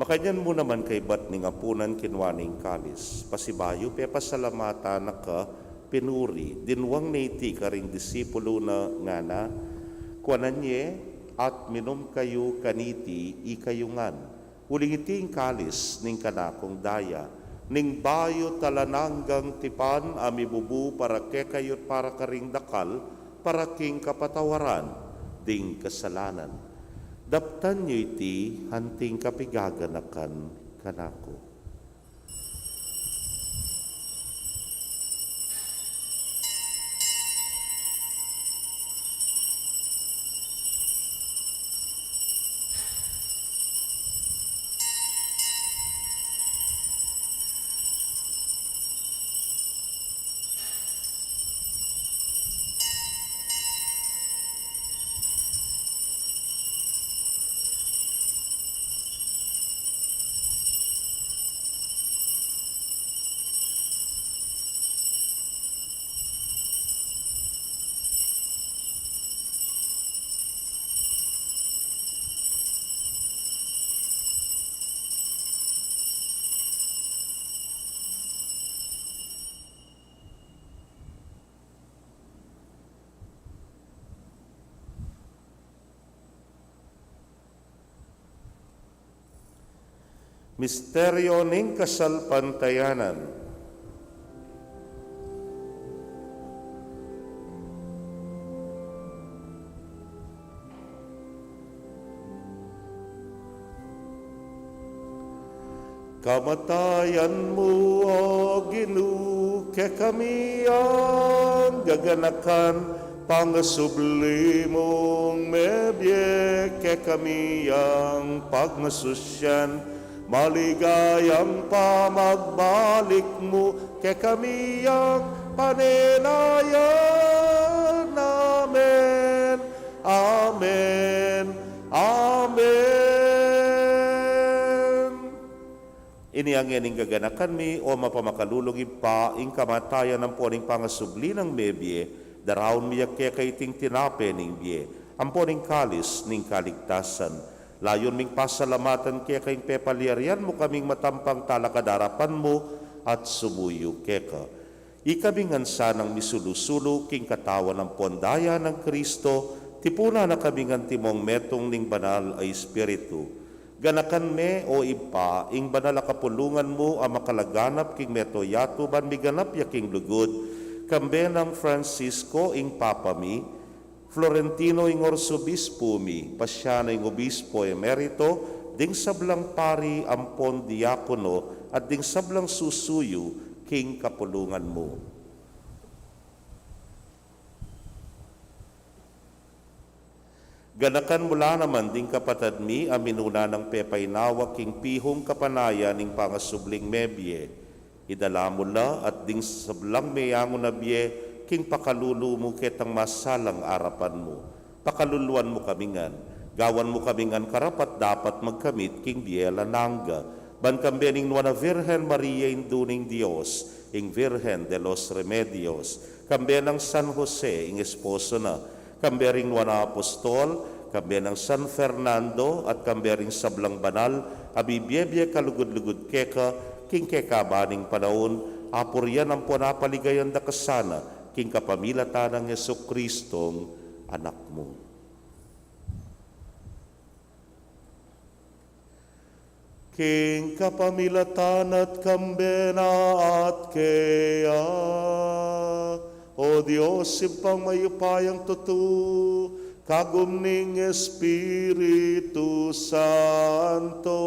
Makanyan mu naman kaybat ning apunan kinua ne ing kalis, pasibayu pepasalamatan na ka, pinuri, dinwang ne iti karing disipulu na, ngana: Kuanan ye at minum kayu kaniti ikayu ngan, uling iti ing kalis ning kanakung daya, ning bayu't alang anggang tipan a mibubu para kekayu't para karing dakal, para king kapatawaran ding kasalanan. Daptan yu iti anting kapigaganakan kanaku. Misteryo ning kasalpantayanan. Kamatayan mu, O Ginu, kekami yang gaganakan, pangasubli mung mebie, kekami yang pagmasusian, maligayang pamagbalik mu, kekami yang panenayan. Amen. Amen. Amen. Ini ngeni ing gaganakan mi, O mapamakalulung Ibpa, ing kamatayan ampon ing pangasubli nang mebie, daraun mi ya keka iting tinape ning bie, ampon ing kalis ning kaligtasan. Layun ming pasalamatan keka ing pepalyarian mu kaming matampang talakad king arapan mu at sumuyu keka. Ikami ngan sanang misulu-sulu king katawan ampon daya nang Kristo, tipunan na kami ngan timong metung ning Banal a Espiritu. Ganakan me, O Ibpa, ing banal a kapulungan mu a makalaganap king meto yatu ban miganap ya king lugud, kambe nang Francisco ing Papa mi, Florentino ing Arsobispu mi, Pasiano ing Obispo Emerito, ding sablang pari ampon diakono, at ding sablang susuyu king kapulungan mu. Ganakan mu la naman ding kapatad mi a minuna nang pepainawa king pihung kapanayan ning pangasubling mebie. Idala mu la at ding sablang meyangu na bie king pakalulu mu ketang masalang arapan mu. Pakaluluan mu kami ngan, gawan mu kami ngan karapat-dapat magkamit king bie alang angga, ban kambe ning Nuan a Virgen Maria, Indu ning Dios, ing Virgen de los Remedios, kambe nang San Jose, ing esposo na, kambe ring Nuan a Apostol, kambe nang San Fernando, at kambe ring sablang banal a bibie-bie kalugud-lugud keka, king kekaban ning panaun, apurian ampon apaligayan da ka sana, king kapamilatan nang Jesucristong Anak mu. King kapamilatan na at kambe na at keya, O Dios, Ibpang mayupayang tutu, kagum ning Espiritu Santo,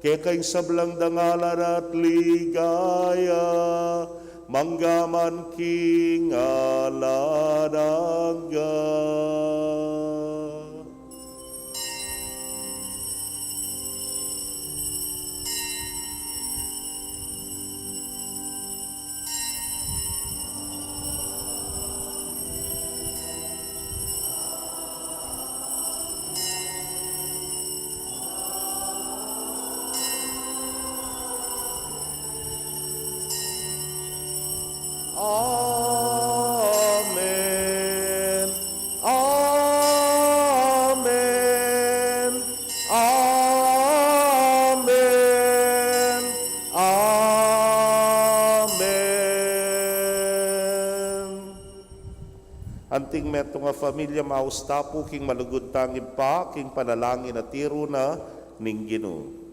keka ing sablang dangalan at ligaya, mangga man king alang angga. Amen. Amen. Amen. King metung a familia, maus ta pu king malugud tang Ibpa, king panalangin a tiru na ning Ginu.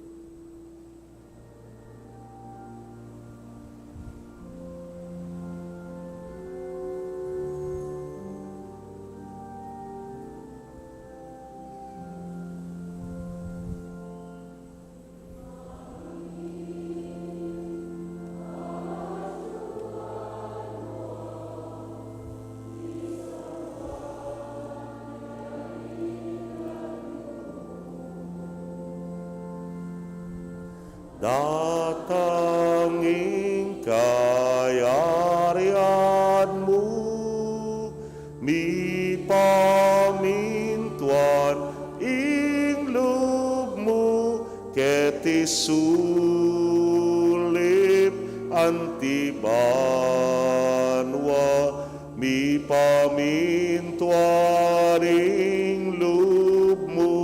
Datang ing kayarian mu, mipamintuan ing lub mu keti sulip anti banua, mipamintuan ing lub mu.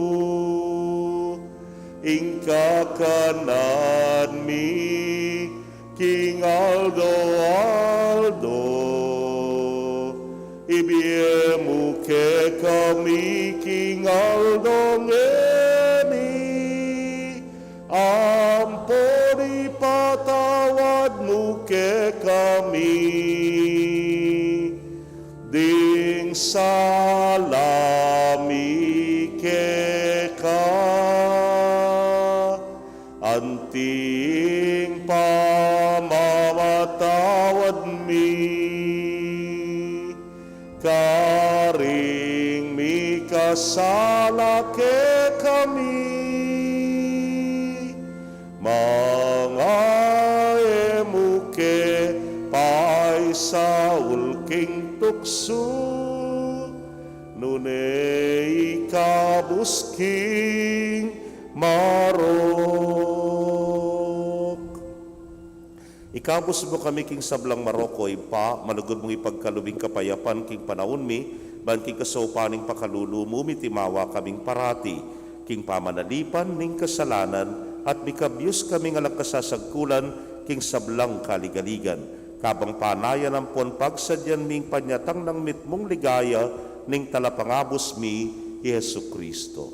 Ing kakanan mi king aldo-aldo, ibie mu kekami king aldo ngeni, ampon ipatawad mu kekami ding sala mi keka, anti ing pamamatawad mi karing mikasala kekami. Manga e mu ke paisaul king tuksu, nune ikabus king marok. Ikabus mu kami king sablang marok, o Ibpa, malugud mung ipagkalub ing kapayapan king panaun mi, ban king kasaupan ning pakalulu mu, mitimawa kaming parati king pamanalipan ning kasalanan, at mikabyus kaming alang kasasagkulan king sablang kaligaligan. Kabang panayan ampon pagsadyan mi ing panyatang nang mitmung ligaya ning Talapangabus mi, i Jesucristo.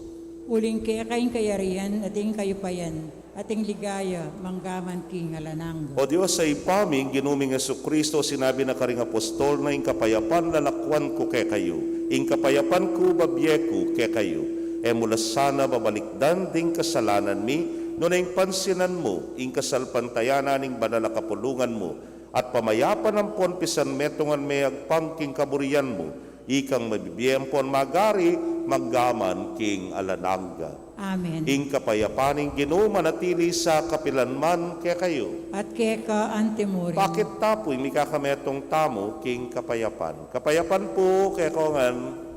Uling keka ing kayarian, at ing kayupayan, at ing ligaya, mangga man king alang angga. O Dios a Ibpa mi, ing Ginu ming Jesucristo, sinabi na karing apostol na, ing kapayapan lalakwan ku kekayu, ing kapayapan ku babie ku kekayu. E mu la sana babalikdan ding kasalanan mi, nune ing pansinan mu ing kasalpantayanan ning banal a kapulungan mu, at pamayapan ampon pisanmetungan me agpang king kaburian mu, ikang mabibie ampon magari, mangga man king alang angga. Amen. Ing kapayapan ning Ginu manatili sa kapilan man kekayu. At keka anti mu rin. Pakit ta pu ing mikakametung tamu king kapayapan. Kapayapan pu kekongan.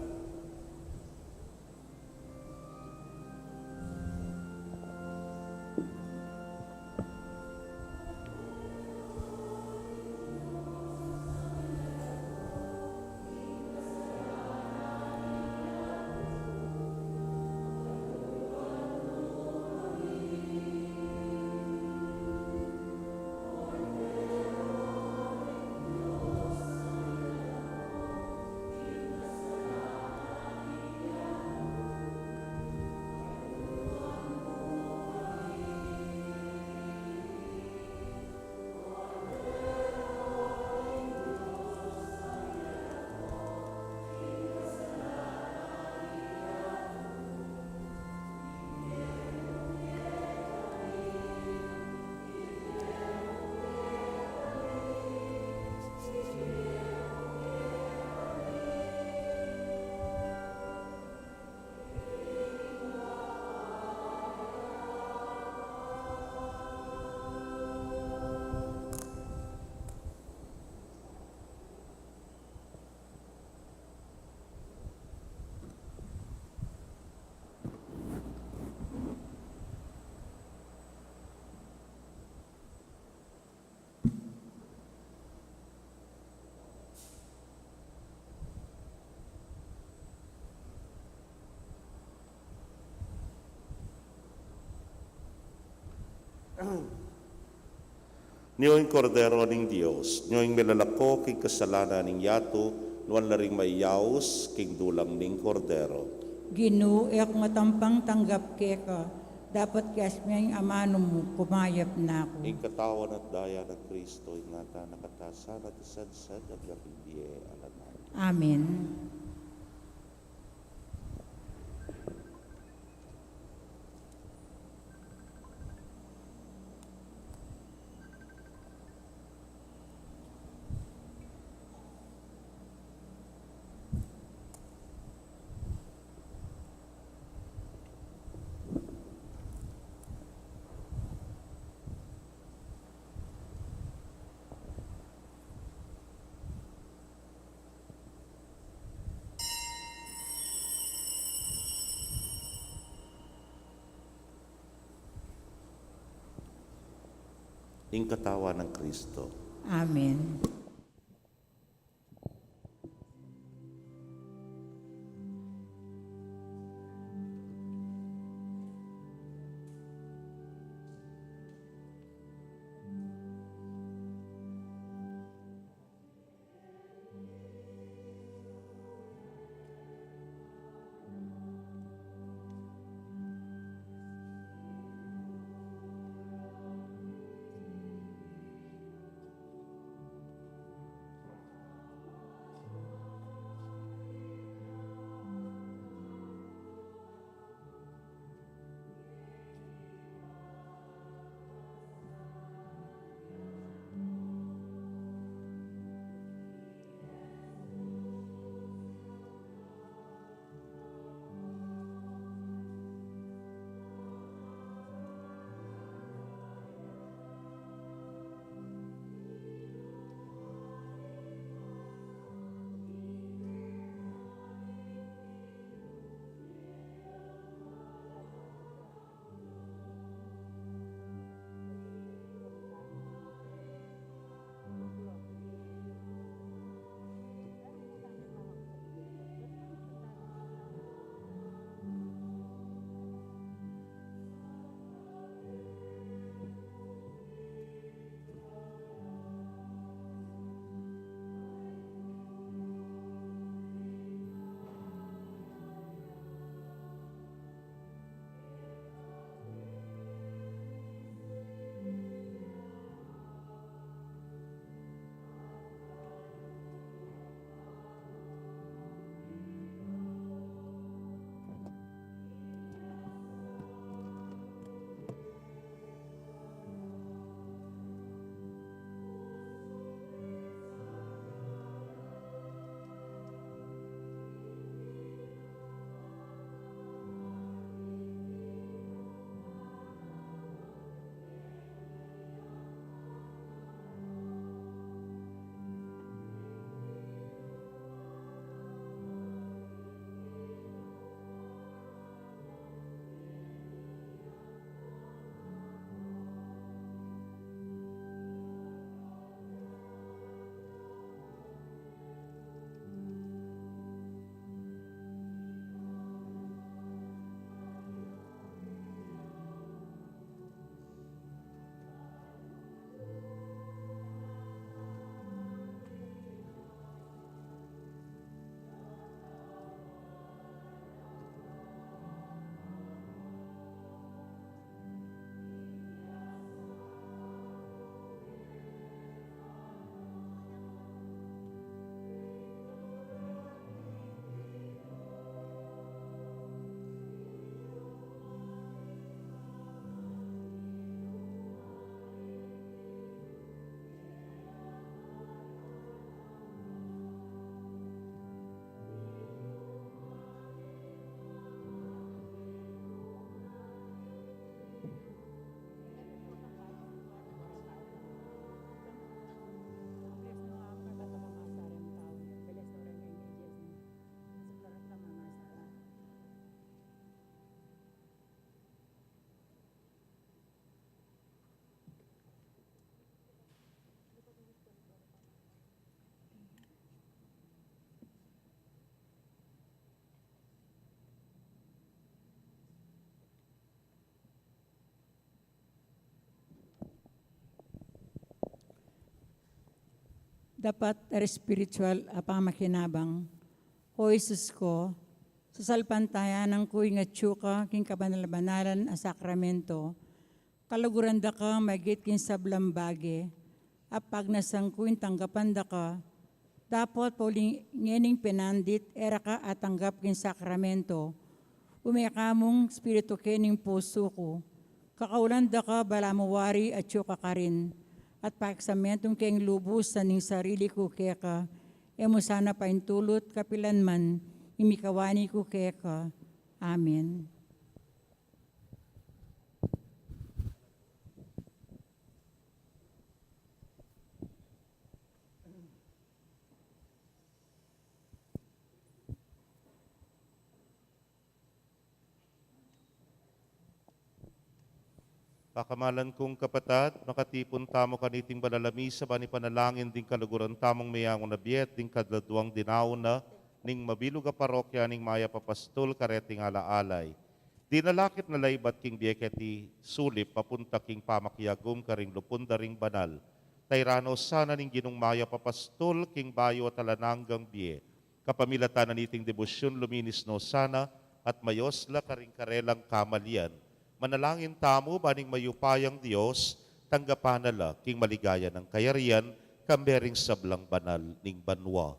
Nyo ing Kordero ning Dios, nyo ing milalako king kasalanan ning yatu. Nuan la ring mayaus king dulang ning Kordero. Ginu, e ku ngan tampang tanggap keka, dapot keas me ing amanu mu, kumayap na ku. Ing katawan at daya nang Kristo, ingatan na katamu sana at isadsad anggang king bie alang angga. Amen. Ing katawan nang Kristo. Amen. dapat a espiritual a pamakinabang. O Jesus ko, sasalpantayanan ku ing atsu ka king kabanal-banalan a sakramento, kaluguran da ka magit king sablang bage, a pagnasan ku ing tanggapan da ka, dapot pauli ngening penandit e ra ka atanggap king sakramento, ume ka mung espiritu ke ning pusu ku, kakaulan da ka balamu wari atsu ka karin, at pakisametung keng lubusan ning sarili ku keka, e mu sana paintulut kapilan man ing mikawani ku keka. Amen. Pakamalan kung kapatad, makatipun tamu kaniting banal a misa ban ipanalangin ding kaluguran tamung meangu na bie at ding kaladuang dinaun na ning mabilug a parokya ning Mayap a Pastul kareting ala-alay. Dinalakit na la ibat king bie keti sulip papunta king pamakiagum karing lupun da ring banal. Tairan no sana ning Ginung Mayap a Pastul king bayu at alang anggang bie. Kapamilatan na niting debosyun luminis no sana at mayos la karing karelang kamalian. Manalangin tamu ban ing mayupayang Dios tanggapan na la king maligaya nang kayarian kambe ring sablang banal ning banua.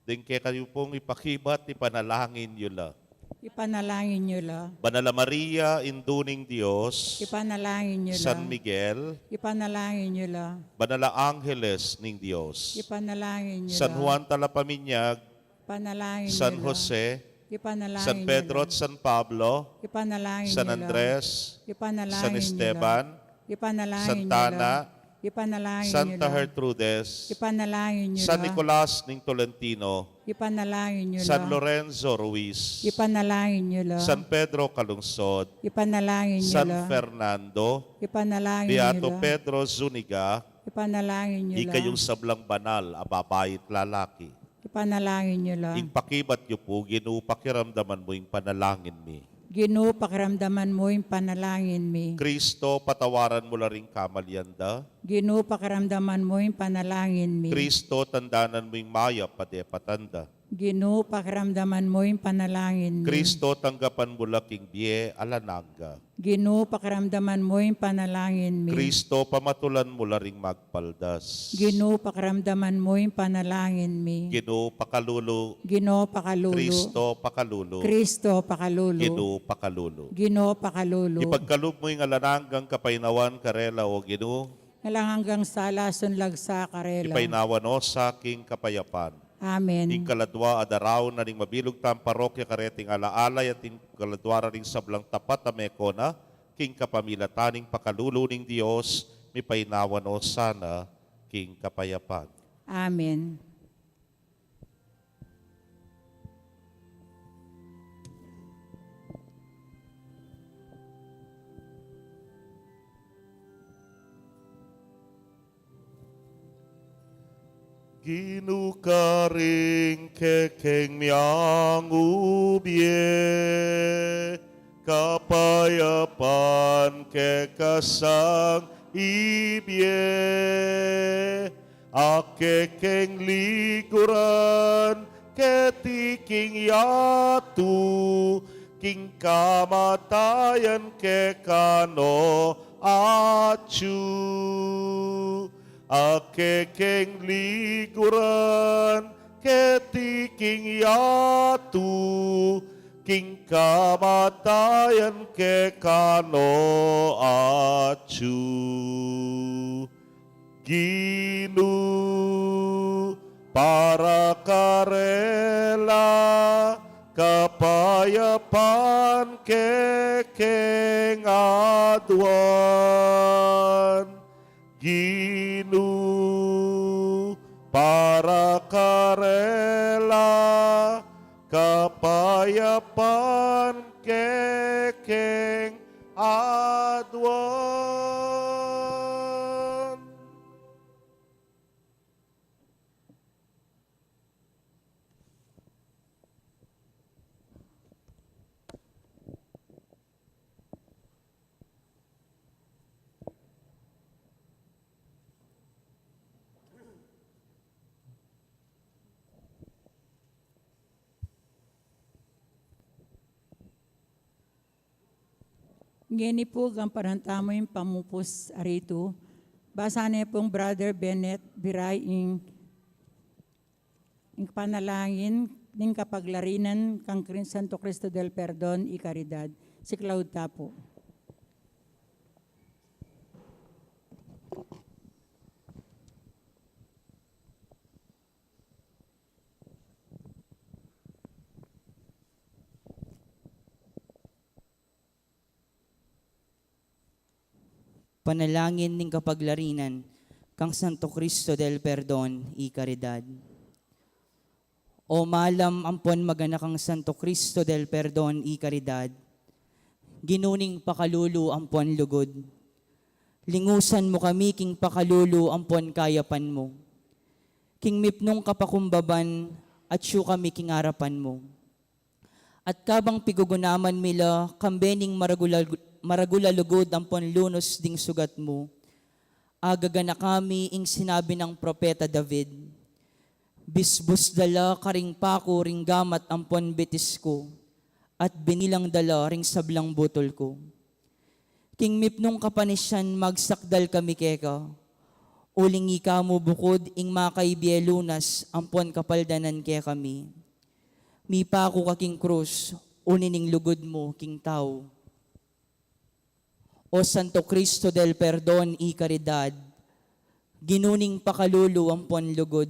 Ding kekayu pung ipakibat, ipanalangin yu la. Ipanalangin yu la. Banal a Maria, Indu ning Dios. Ipanalangin yu la. San Miguel. Ipanalangin yu la. Banal a Angeles ning Dios. Ipanalangin yu la. San Juan Talapaminyag. Ipanalangin yu la. San Jose. Ipanalangin yu la. San Pedro at San Pablo. Ipanalangin yu la. San Andres. Ipanalangin yu la. San Esteban. Ipanalangin yu la. Santa Ana. Ipanalangin yu la. Santa Gertrudes. Ipanalangin yu la. San Nicolas ning Tolentino. Ipanalangin yu la. San Lorenzo Ruiz. Ipanalangin yu la. San Pedro Calungsod. Ipanalangin yu la. San Fernando. Ipanalangin yu la. Beato Pedro Zuniga. Ipanalangin yu la. Ikayung sablang banal a babai at lalaki. Ipanalangin yu la. Ing pakibat yu pu, Ginu, pakiramdaman mu ing panalangin mi. Ginu, pakiramdaman mu ing panalangin mi. Kristo, patawaran mu la ring kamalian da. Ginu, pakiramdaman mu ing panalangin mi. Kristo, tandanan mu ing mayap a depatan da. Ginu, pakiramdaman mu ing panalangin mi. Kristo, tanggapan mu la king bie alang angga. Ginu, pakiramdaman mu ing panalangin mi. Kristo, pamatulan mu la ring magpaldas. Ginu, pakiramdaman mu ing panalangin mi. Ginu, pakalulu. Ginu, pakalulu. Kristo, pakalulu. Kristo, pakalulu. Ginu, pakalulu. Ginu, pakalulu. Ipagkalub mu ing alang anggang kapaynawan karela, O Ginu. Alang anggang sala sunlag sa karela. Ipaynawa no sa king kapayapan. Amen. Ing kaladua a daraun na ning mabilug tang parokya kareting ala-alay at ing kaladua ra ring sablang tapat a meko na, king kapamilatan ning pakalulu ning Dios, mipaynawa no sana king kapayapan. Amen. Ginu, karing kekeng miangu bie, kapayapan kekasang ibie, a kekeng liguran keti king yatu, king kamatayan keka no atyu. A kekeng liguran keti king yatu, king kamatayan keka no atyu. Ginu, para karela, kapayapan kekeng aduan. Ginu, para karela, kapayapan kekeng aduan. Ngeni pu, gamparan tamu ing pamupus a ritu, basa ne pung Brother Bennett Biray ing, ing panalangin ning kapaglarinan kang Cri-, Santo Cristo del Perdon y Caridad. Siklaud ta pu. Panalangin ning kapaglarinan kang Santo Cristo del Perdon y Caridad. O malam ampon maganakang Santo Cristo del Perdon y Caridad, Ginu ning pakalulu ampon lugud, lingusan mu kami king pakalulu ampon kayapan mu. King mipnung kapakumbaban, atyu kami king arapan mu. At kabang pigugunaman mi la kambe ning maragul a, maragul a lugud ampon lunus ding sugat mu, agaganaka mi ing sinabi nang propeta David, "Bisbus da la karing paku ring gamat ampon bitis ku, at binilang da la ring sablang butul ku." King mipnung kapanisian magsakdal kami keka, uling ika mu bukud ing makaibie lunas ampon kapaldanan kekami. Mipaku ka king krus, uni ning lugud mu king tau. O Santo Cristo del Perdon y Caridad, Ginu ning pakalulu ampon lugud,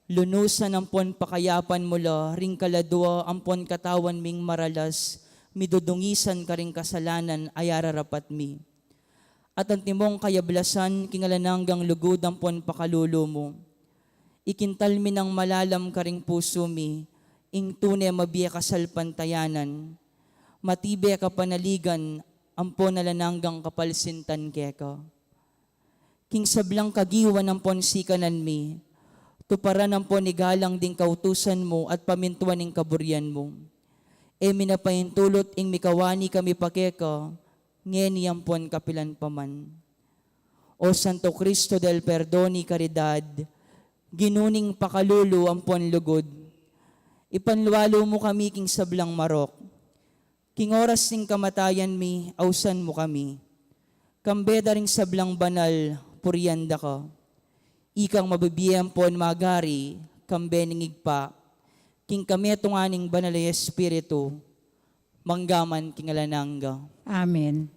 lunusan ampon pakayapan mu la ring kaladua ampon katawan ming maralas, midudungisan karing kasalanan a ararapat mi. At antimong kayablasan king alang anggang lugud ampon pakalulu mu, ikintal mi nang malalam karing pusu mi ing tune mabie kasalpantayanan, matibe kapanaligan ampon alang anggang kapalsintan keka. King sablang kagiwan ampon sikanan mi, tuparan ampon igalang ding kautusan mu at pamintuan ing kaburian mu. E mi na paintulut ing mikawani kami pa keka, ngeni ampon kapilan pa man. O Santo Cristo del Perdon y Caridad, Ginu ning pakalulu ampon lugud, ipanlualu mu kami king sablang marok. King oras ning kamatayan mi, ausan mu kami. Kambe da ring sablang banal, purian da ka. Ikang mabibie ampon magari, kambe ning Ibpa, king kametungan ning Banal a Espiritu, mangga man king alang angga. Amen.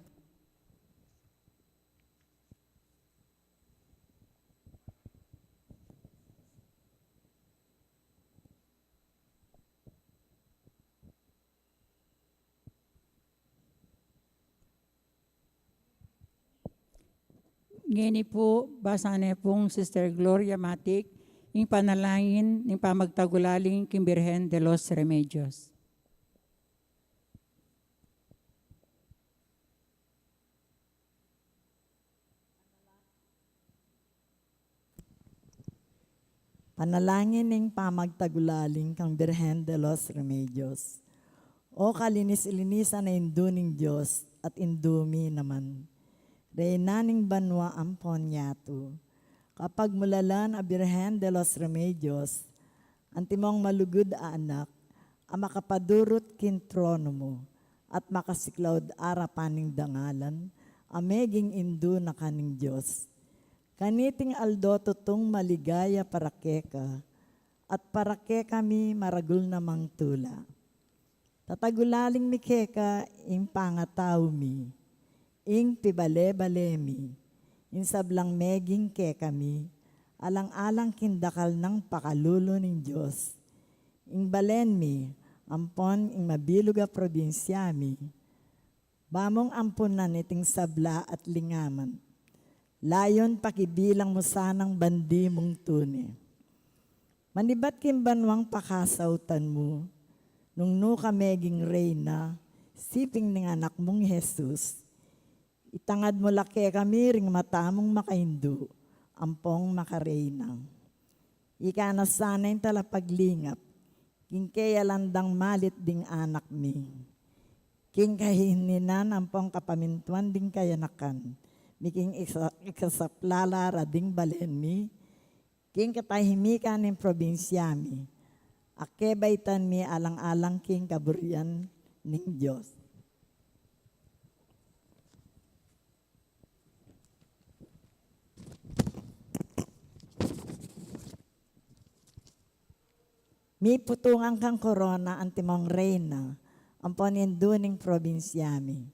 Ngeni pu, basa ne pung Sister Gloria Matic ing panalangin ning pamagtagulaling king Birhen de los Remedios. Panalangin ning pamagtagulaling kang Birhen de los Remedios. O kalinis-linisan a Indu ning Dios at Indu mi naman, Reyna ning banua ampon yatu, kapagmulalan a Birhen de los Remedios, antimong malugud a anak a makapadurut king trono mu at makasiklaud arapan ning dangalan a meging Indu na ka ning Dios. Kaniting aldo tutung maligaya para keka at para kekami maragul namang tula. Tatagulaling mi keka ing pangatau mi, ing pibale-bale mi, ing sablang meging kekami, alang-alang king dakal nang pakalulu ning Dios, ing balen mi, ampon ing mabilug a probinsya mi, ba mung ampunan iting sabla at lingaman. Layun pakibilang mu sanang bandi mung tune. Manibat king banuang pakasautan mu, nung nu ka meging reyna, siping ning anak mung Jesus, itangad mu la kekami ring mata mung makaindu, ampong makareyna. Ika na sana ing talapaglingap king keyalandang malit ding anak mi, king kahininan ampong kapamintuan ding kayanakan mi, king iksa-, ikasapla la ra ding balen mi, king katahimikan ning probinsya mi, a kebaitan mi alang-alang king kaburian ning Dios. Miputungan kang korona antimong reyna ampon indu ning probinsya mi.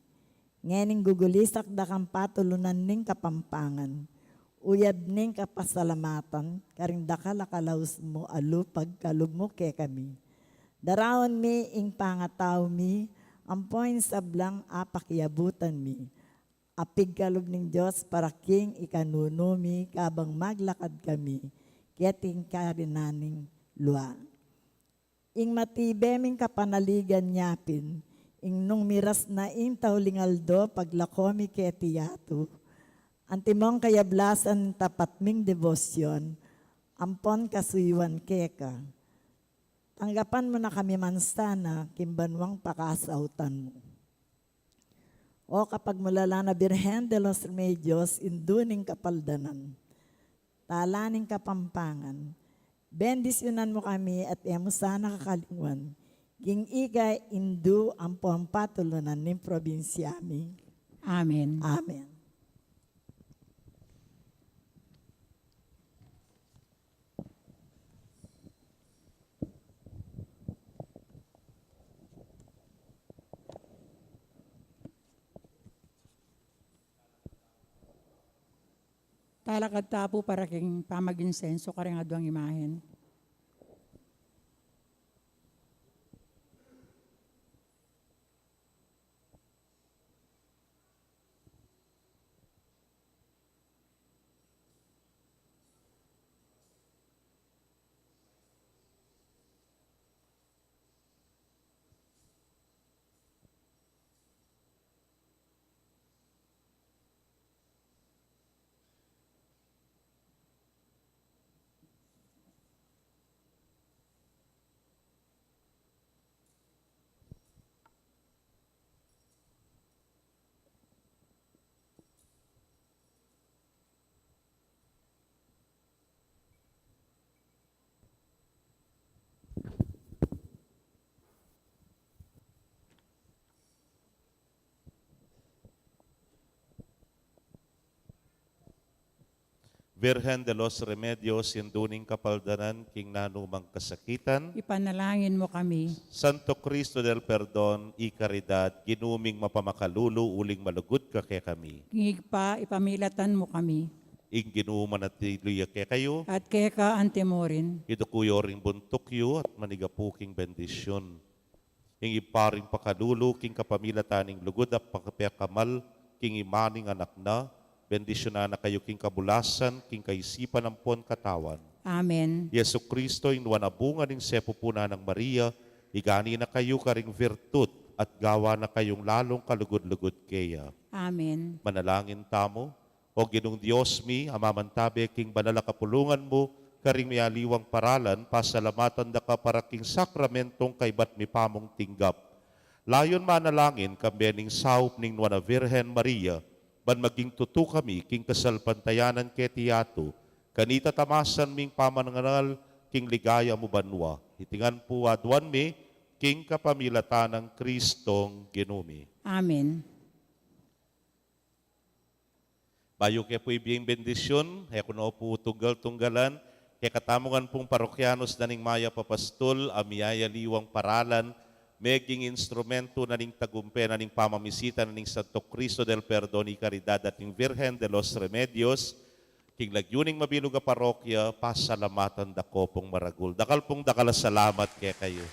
Ngening gugulisak da kang patulunan ning Kapampangan, uyad ning kapasalamatan karing dakal a kalaus mu a lub pagkalub mu kekami. Daraun mi ing pangatau mi ampon ing sablang apakiabutan mi, a pigkalub ning Dios para king ikanunu mi kabang maglakad kami keting karinan ning lua. Ing matibe ming kapanaligan nya pin, ing nung miras na ing tauling aldo paglako mi keti yatu, antimong kayablasan ning tapat ming debosyon ampon kasuyuan keka. Tanggapan mu na kami man sana king banuang pakasautan mu. O kapagmulalang a Birhen de los Remedios, indu ning kapaldanan, tala ning Kapampangan, bendisyunan mu kami at e mu sana kakalingwan king ika indu ampon patulunan ning probinsya mi. Amen. Amen. Talakad ta pu para king pamaginsenso karing aduang imahen. Virgen de los Remedios, indu ning kapaldanan king nanumang kasakitan. Ipanalangin mu kami. Santo Cristo del Perdon y Caridad, Ginu ming mapamakalulu, uling malugud ka kekami. King Ibpa, ipamilatan mu kami. Ing Ginu manatili ya kekayu. At keka antimurin. Iduku yu ring buntuk yu at manigapu king bendisyun. Ing Ibpa ring pakalulu, king kapamilatan ning lugud a pekakamal king ima ning Anak na, bendisyunan na kayu king kabulasan, king kaisipan ampon katawan. Amen. Jesucristo, ing nuan a bunga ning sepupunan nang Maria, igani na kayu karing virtud at gawa na kayung lalung kalugud-lugud keya. Amen. Manalangin tamu. O Ginung Dios mi, a mamantabe king banal a kapulungan mu karing mialiwang paralan, pasalamatan da ka para king sakramentong kaybat mi pamung tinggap. Layun manalangin kambe ning saup ning Nuan a Virgen Maria, ban maging tutu kami king kasalpantayanan keti yatu, kanita tamasan ming pamanangal king ligaya mu banua. Iti ngan pu aduan mi king kapamilatan nang Kristong Ginu mi. Amen. Bayu ke pu ibie ing bendisyun, e ku no pu tunggal-tunggalan, kekatamu ngan pung parokyanos na ning mayap a pastul a miyayaliwang paralan, meging instrumentu na ning tagumpe na ning pamamisita na ning Santo Cristo del Perdon y Caridad at ning Virgen de los Remedios, king lagyu ning mabilug a parokya, pasalamatan da ko pung maragul. Dakal pung dakal a salamat kekayu.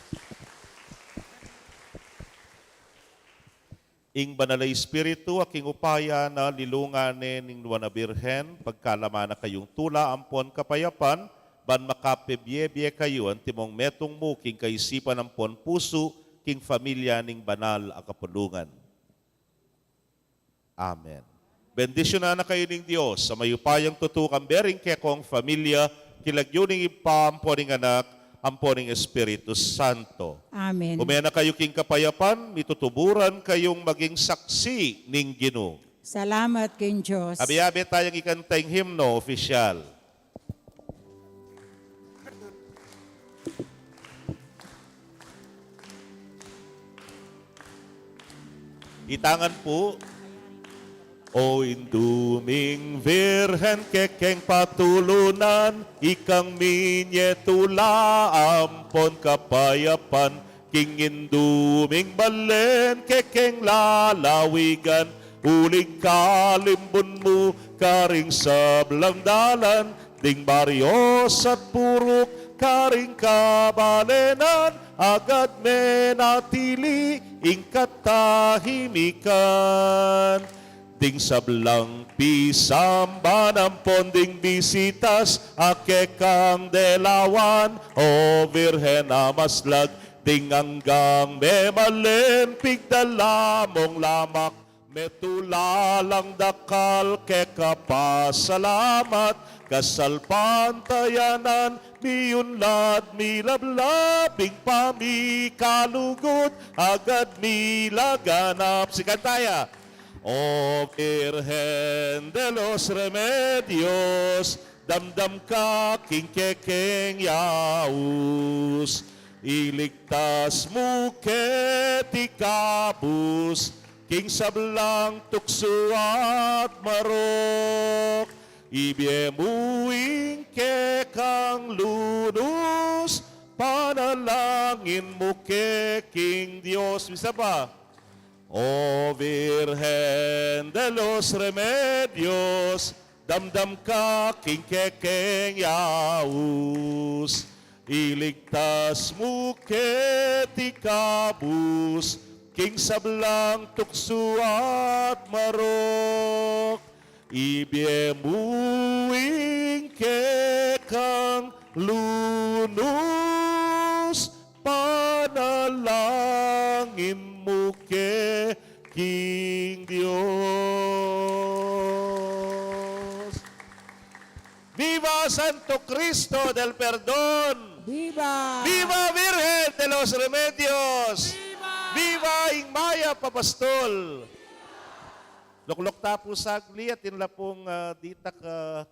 Ing Banal a Espiritu, a king upaya na lilungan ne ning Nuan a Birhen, pagkalaman na kayung tula ampon kapayapan, ban makapebie-bie kayu antimong metung mu king kaisipan ampon pusu, king familia ning banal a kapulungan. Amen. Bendisyunan na kayu ning Dios a mayupayang tutu, kambe ring kekong familia, king lagyu ning Ibpa, ampo ning Anak, ampo ning Espiritu Santo. Amen. Ume na kayu king kapayapan, mitutuburan kayung maging saksi ning Ginu. Salamat king Dios. Abe-abe tayang ikanta ing himno, opisyal. Itangan pu. O Indu ming Virgen, kekeng patulunan, ikang minye tula ampon kapayapan, king Indu ming balen, kekeng lalawigan, uling kalimbun mu karing sablang dalan, ding baryo at purok karing kabalenan, agad menatili ing katahimikan. Ding sablang pisamban ampon ding bisitas a kekang delawan, O Virgen a maslag, ding anggang memalen pigdala mung lamak, metula lang dakal keka pasalamat, kasalpantayanan, miunlad milablab ing pamikalugud, agad milaganap. Sikan taya. O Virgen de los Remedios, damdam ka king kekeng yaus, iligtas mu keti kabus, king sablang tuksu at marok, ibie mu ing kekang lunus, panalangin mu ke king Dios. Misa pa. O Virgen de los Remedios, damdam ka king kekeng yaus, iligtas mu keti kabus, king sablang tuksu at marok, ibie mu ing kekang lunus, panalangin mu ke king Dios. Viva Santo Cristo del Perdon! Viva! Viva Virgen de los Remedios! Viva! Viva ing mayap a pastol! Lukluk ta pu saglit, atin la pung, ah, ditak a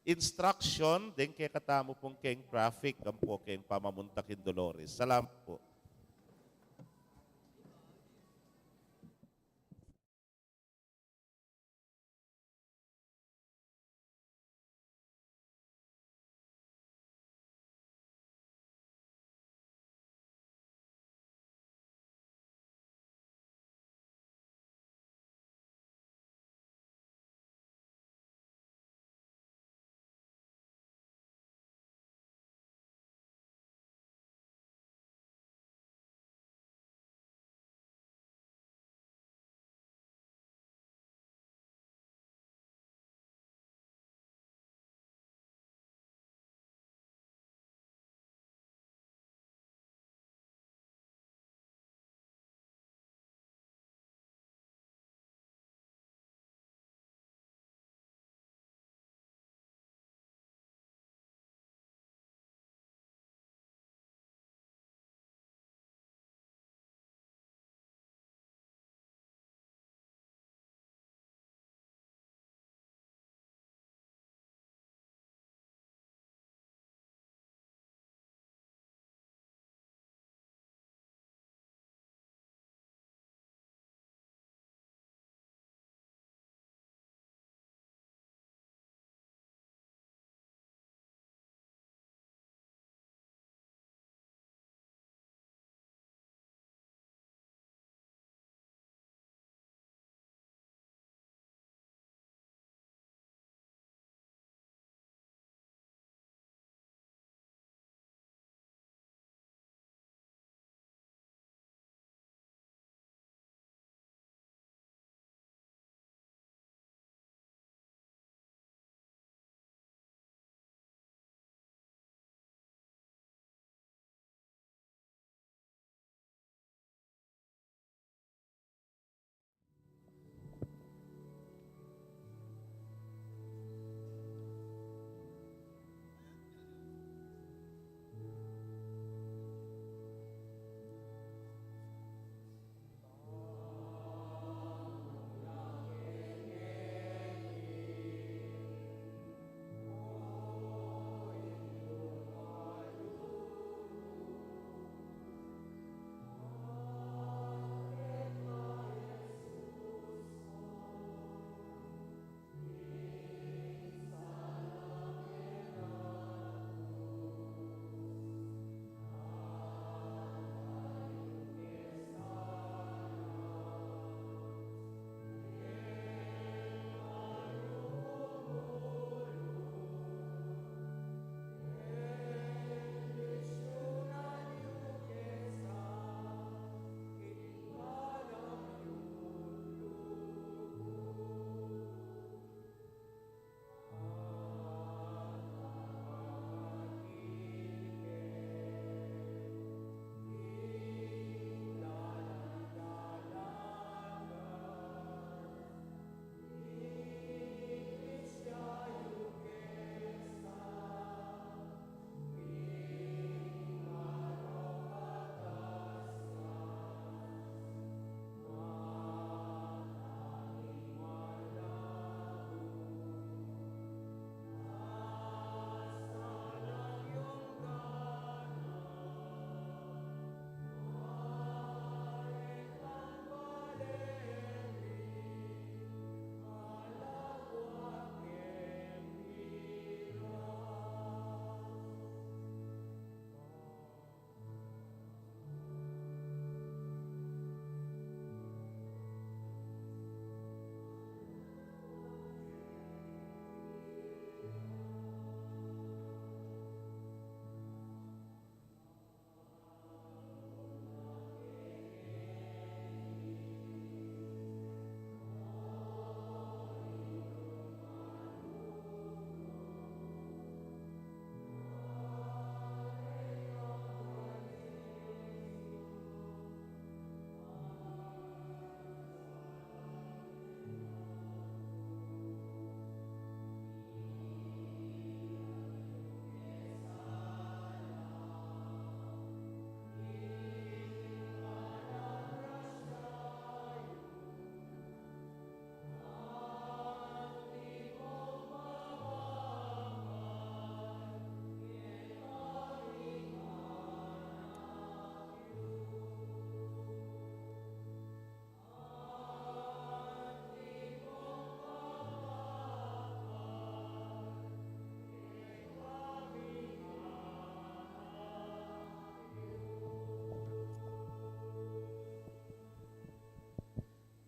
instruction deng kekatamu pung keng traffic ampo keng pamamunta king Dolores. Salamat pu.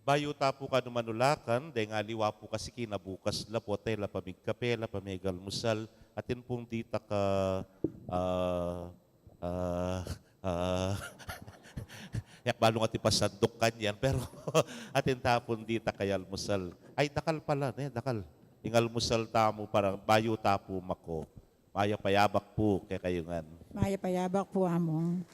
Bayu ta pu kanu manulakan, deng aliwa pu kasi kinabukas la pu, e la pa migkape, e la pa migalmusal, atin pung dita ka, ah, ah, ah, yak balu nga ati pa sanduk kanyan, pero atin ta pung dita kayalmusal. Ay, dakal pala, ne, dakal. Ing almusal tamu para bayu ta pu mako. Mayap a yabak pu kekayu ngan. Mayap a yabak pu, Among.